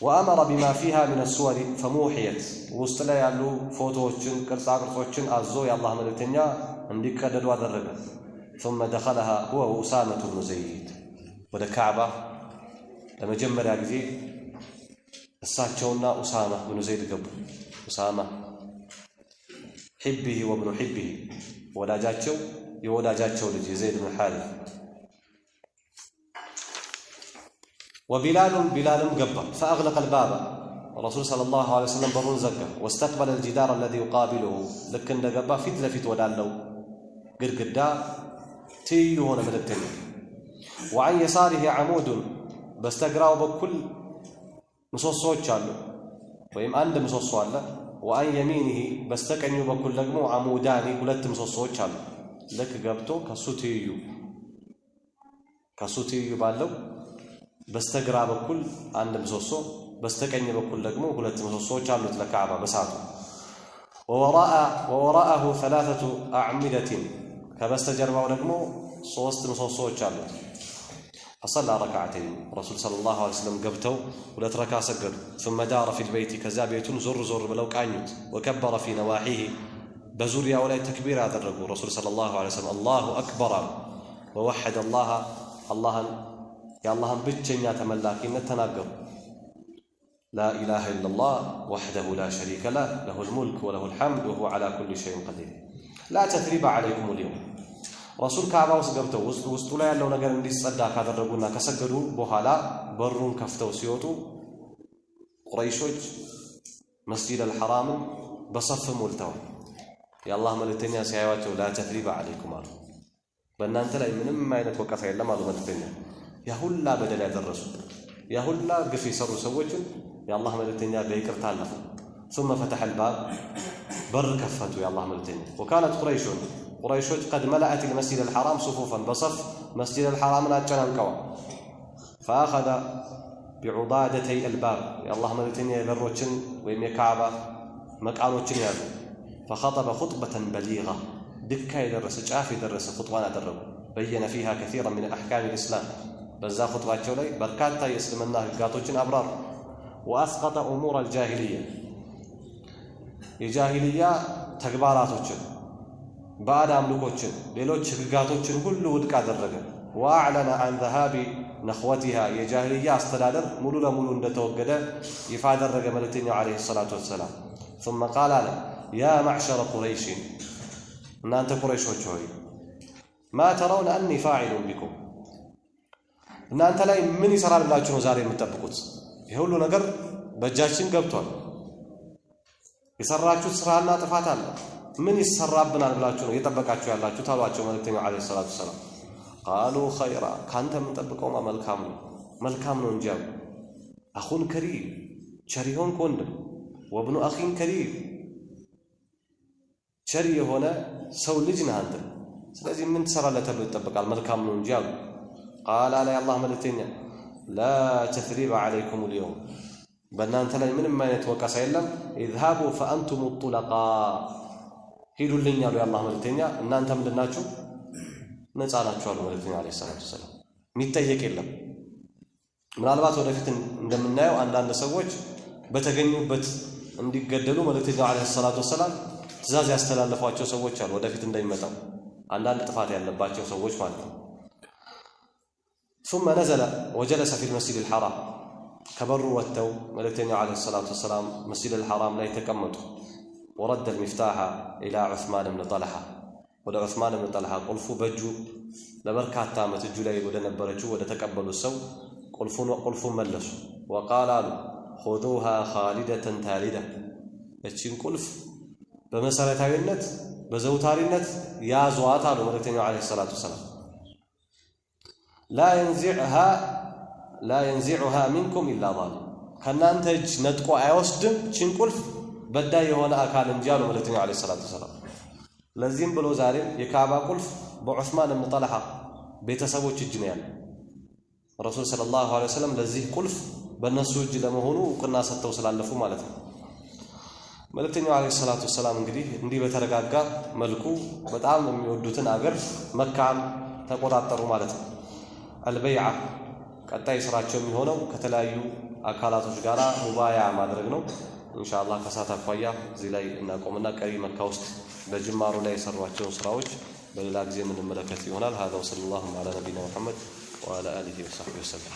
Speaker 1: وأمر بما فيها من الصور فموحيت ውስጥ ላይ ያሉ ፎቶዎችን ቅርጻ ቅርጾችን አዞ የአላህ መልእክተኛ እንዲቀደዱ አደረገ። ثم دخلها هو وأسامة بن زيد ወደ ካዕባ ለመጀመሪያ ጊዜ እሳቸውና ኡሳማ ብኑ ዘይድ ገቡ። ኡሳማ حبه وابن حبه ወዳጃቸው የወዳጃቸው ልጅ የዘይድ ብን ሓሪፍ وبلال ቢላልም ገባ። فأغلق الباب ረሱል صلى الله عليه وسلم በሩን ዘጋ። واستقبل الجدار الذي يقابله ልክ እንደገባ ፊት ለፊት ወዳለው ግድግዳ ትይዩ ሆነ መልእክተኛ። وعن يساره عمود በስተግራው በኩል ምሰሶዎች አሉ፣ ወይም አንድ ምሰሶ አለ። وعن يمينه በስተቀኙ በኩል ደግሞ عمودان ሁለት ምሰሶዎች አሉ። ልክ ገብቶ ከሱ ትይዩ ባለው በስተግራ በኩል አንድ ምሰሶ በስተቀኝ በኩል ደግሞ ሁለት ምሰሶዎች አሉት ለካዕባ በሰዓቱ። ووراءه ثلاثة أعمدة ከበስተጀርባው ደግሞ ሶስት ምሰሶዎች አሉት። فصلى ركعتين ረሱል صلى الله عليه وسلم ገብተው ሁለት ረካ ሰገዱ። ثم دار في البيت ከዚያ ቤቱን ዞር ዞር ብለው ቃኙት። وكبر في نواحيه በዙሪያው ላይ ተክቢር ያደረጉ ረሱል صلى الله عليه وسلم الله أكبر አሉ። ووحد الله አላህን የአላህን ብቸኛ ተመላኪነት ተናገሩ። لا إله إلا الله وحده لا شريك له له الملك وله الحمد وهو على كل شيء قدير። لا تثريب عليكم اليوم። ረሱል ካዕባ ውስጥ ገብተው ውስጡ ላይ ያለው ነገር እንዲጸዳ ካደረጉና ከሰገዱ በኋላ በሩን ከፍተው ሲወጡ ቁረይሾች መስጂድ አልሐራምን በሰፍ ሞልተዋል። የአላህ መልእክተኛ ሲያዩዋቸው لا تثريب عليكم አሉ። በእናንተ ላይ ምንም አይነት ወቀሳ የለም አሉ መልእክተኛ። ያሁላ በደል ያደረሱ ያሁላ ግፍ የሰሩ ሰዎችን የአላህ መልእክተኛ በይቅርታ አለፉ። ثم فتح الباب በር ከፈቱ የአላህ መልእክተኛ። وكانت قريش ቁረይሾች قد ملأت المسجد الحرام صفوفا በሰፍ መስጂድ አልሐራምን አጨናንቀዋል። فأخذ بعضادتي الباب የአላህ መልእክተኛ የበሮችን ወይም የካዕባ መቃኖችን ያዙ። فخطب خطبة بليغة ድካ የደረሰ ጫፍ የደረሰ ኹጥባን አደረጉ። بين فيها كثيرا من أحكام الإسلام በዛ ኹጥባቸው ላይ በርካታ የእስልምና ህጋቶችን አብራሩ። وأسقط أمور الجاهلية የጃሂልያ ተግባራቶችን፣ ባዕድ አምልኮችን፣ ሌሎች ህግጋቶችን ሁሉ ውድቅ አደረገ። وأعلن عن ذهاب نخوتها የጃሂልያ አስተዳደር ሙሉ ለሙሉ እንደተወገደ ይፋ አደረገ መልእክተኛው عليه الصلاة والسلام። ثم قال አለ يا معشر قريش እናንተ ቁረይሾች ሆይ ما ترون أني فاعل بكم እናንተ ላይ ምን ይሰራል ብላችሁ ነው ዛሬ የምትጠብቁት? ይህ ሁሉ ነገር በእጃችን ገብቷል። የሰራችሁት ስራና ጥፋት አለ። ምን ይሰራብናል ብላችሁ ነው እየጠበቃችሁ ያላችሁት አሏቸው መልእክተኛው عليه الصلاة والسلام። قالوا خيرا ካንተ የምንጠብቀውማ መልካም ነው መልካም ነው እንጂ አሉ። أخ كريم ቸር የሆንክ ወንድም፣ وابن أخ كريم ቸር የሆነ ሰው ልጅ ነህ አንተ። ስለዚህ ምን ትሰራለህ ተብሎ ይጠበቃል? መልካም ነው እንጂ አሉ። قال አለ የአላህ መልእክተኛ لا تثريب عليكم اليوم በእናንተ ላይ ምንም አይነት ወቀሳ የለም። اذهبوا فأنتم الطلقاء ሂዱልኝ አሉ የአላህ መልእክተኛ። እናንተ ምንድን ናችሁ? ነፃ ናችሁ አሉ መልእክተኛው عليه الصلاة والسلام። የሚጠየቅ የለም። ምናልባት ወደፊት እንደምናየው አንዳንድ ሰዎች በተገኙበት እንዲገደሉ መልእክተኛው عليه الصلاة والسلام ትእዛዝ ያስተላለፏቸው ሰዎች አሉ። ወደፊት እንደሚመጣው አንዳንድ ጥፋት ያለባቸው ሰዎች ማለት ነው። ثم نزل وجلس في المسجد الحرام ከበሩ ወጥተው መልእክተኛው عليه الصلاة والسلام መስጂድ አልሐራም ላይ ተቀመጡ። ورد المفتاح إلى عثمان بن طلحة ወደ ዑስማን ብን ጠልሓ ቁልፉ በእጁ ለበርካታ ዓመት እጁ ላይ ወደ ነበረችው ወደ ተቀበሉት ሰው ቁልፉን መለሱ። وقال አሉ خذوها خالدة تالدة እቺን ቁልፍ በመሰረታዊነት በዘውታሪነት ያዟት አሉ መልእክተኛው عليه الصلاة والسلام። لا ينزعها منكم إلا ظالم ከእናንተ እጅ ነጥቆ አይወስድም እቺን ቁልፍ በዳይ የሆነ አካል እንጂ አሉ መልእክተኛው عليه الصلاة والسلام። ለዚህም ብሎ ዛሬም የካዕባ ቁልፍ በዑስማን ብን ጠልሓ ቤተሰቦች እጅ ነው ያለው። ረሱል صلى الله عليه وسلم ለዚህ ቁልፍ በእነሱ እጅ ለመሆኑ እውቅና ሰጥተው ስላለፉ ማለት ነው። መልእክተኛው عليه الصلاة والسلام እንግዲህ እንዲህ በተረጋጋ መልኩ በጣም የሚወዱትን አገር መካን ተቆጣጠሩ ማለት ነው። البيعة ቀጣይ ስራቸው የሚሆነው ከተለያዩ አካላቶች ጋር ሙባያ ማድረግ ነው። ኢንሻአላህ ከሰዓት አኳያ እዚህ ላይ እናቆምና ቀሪ መካ ውስጥ በጅማሩ ላይ የሰሯቸውን ስራዎች በሌላ ጊዜ የምንመለከት ይሆናል። هذا وصلى الله على نبينا محمد وعلى آله وصحبه وسلم።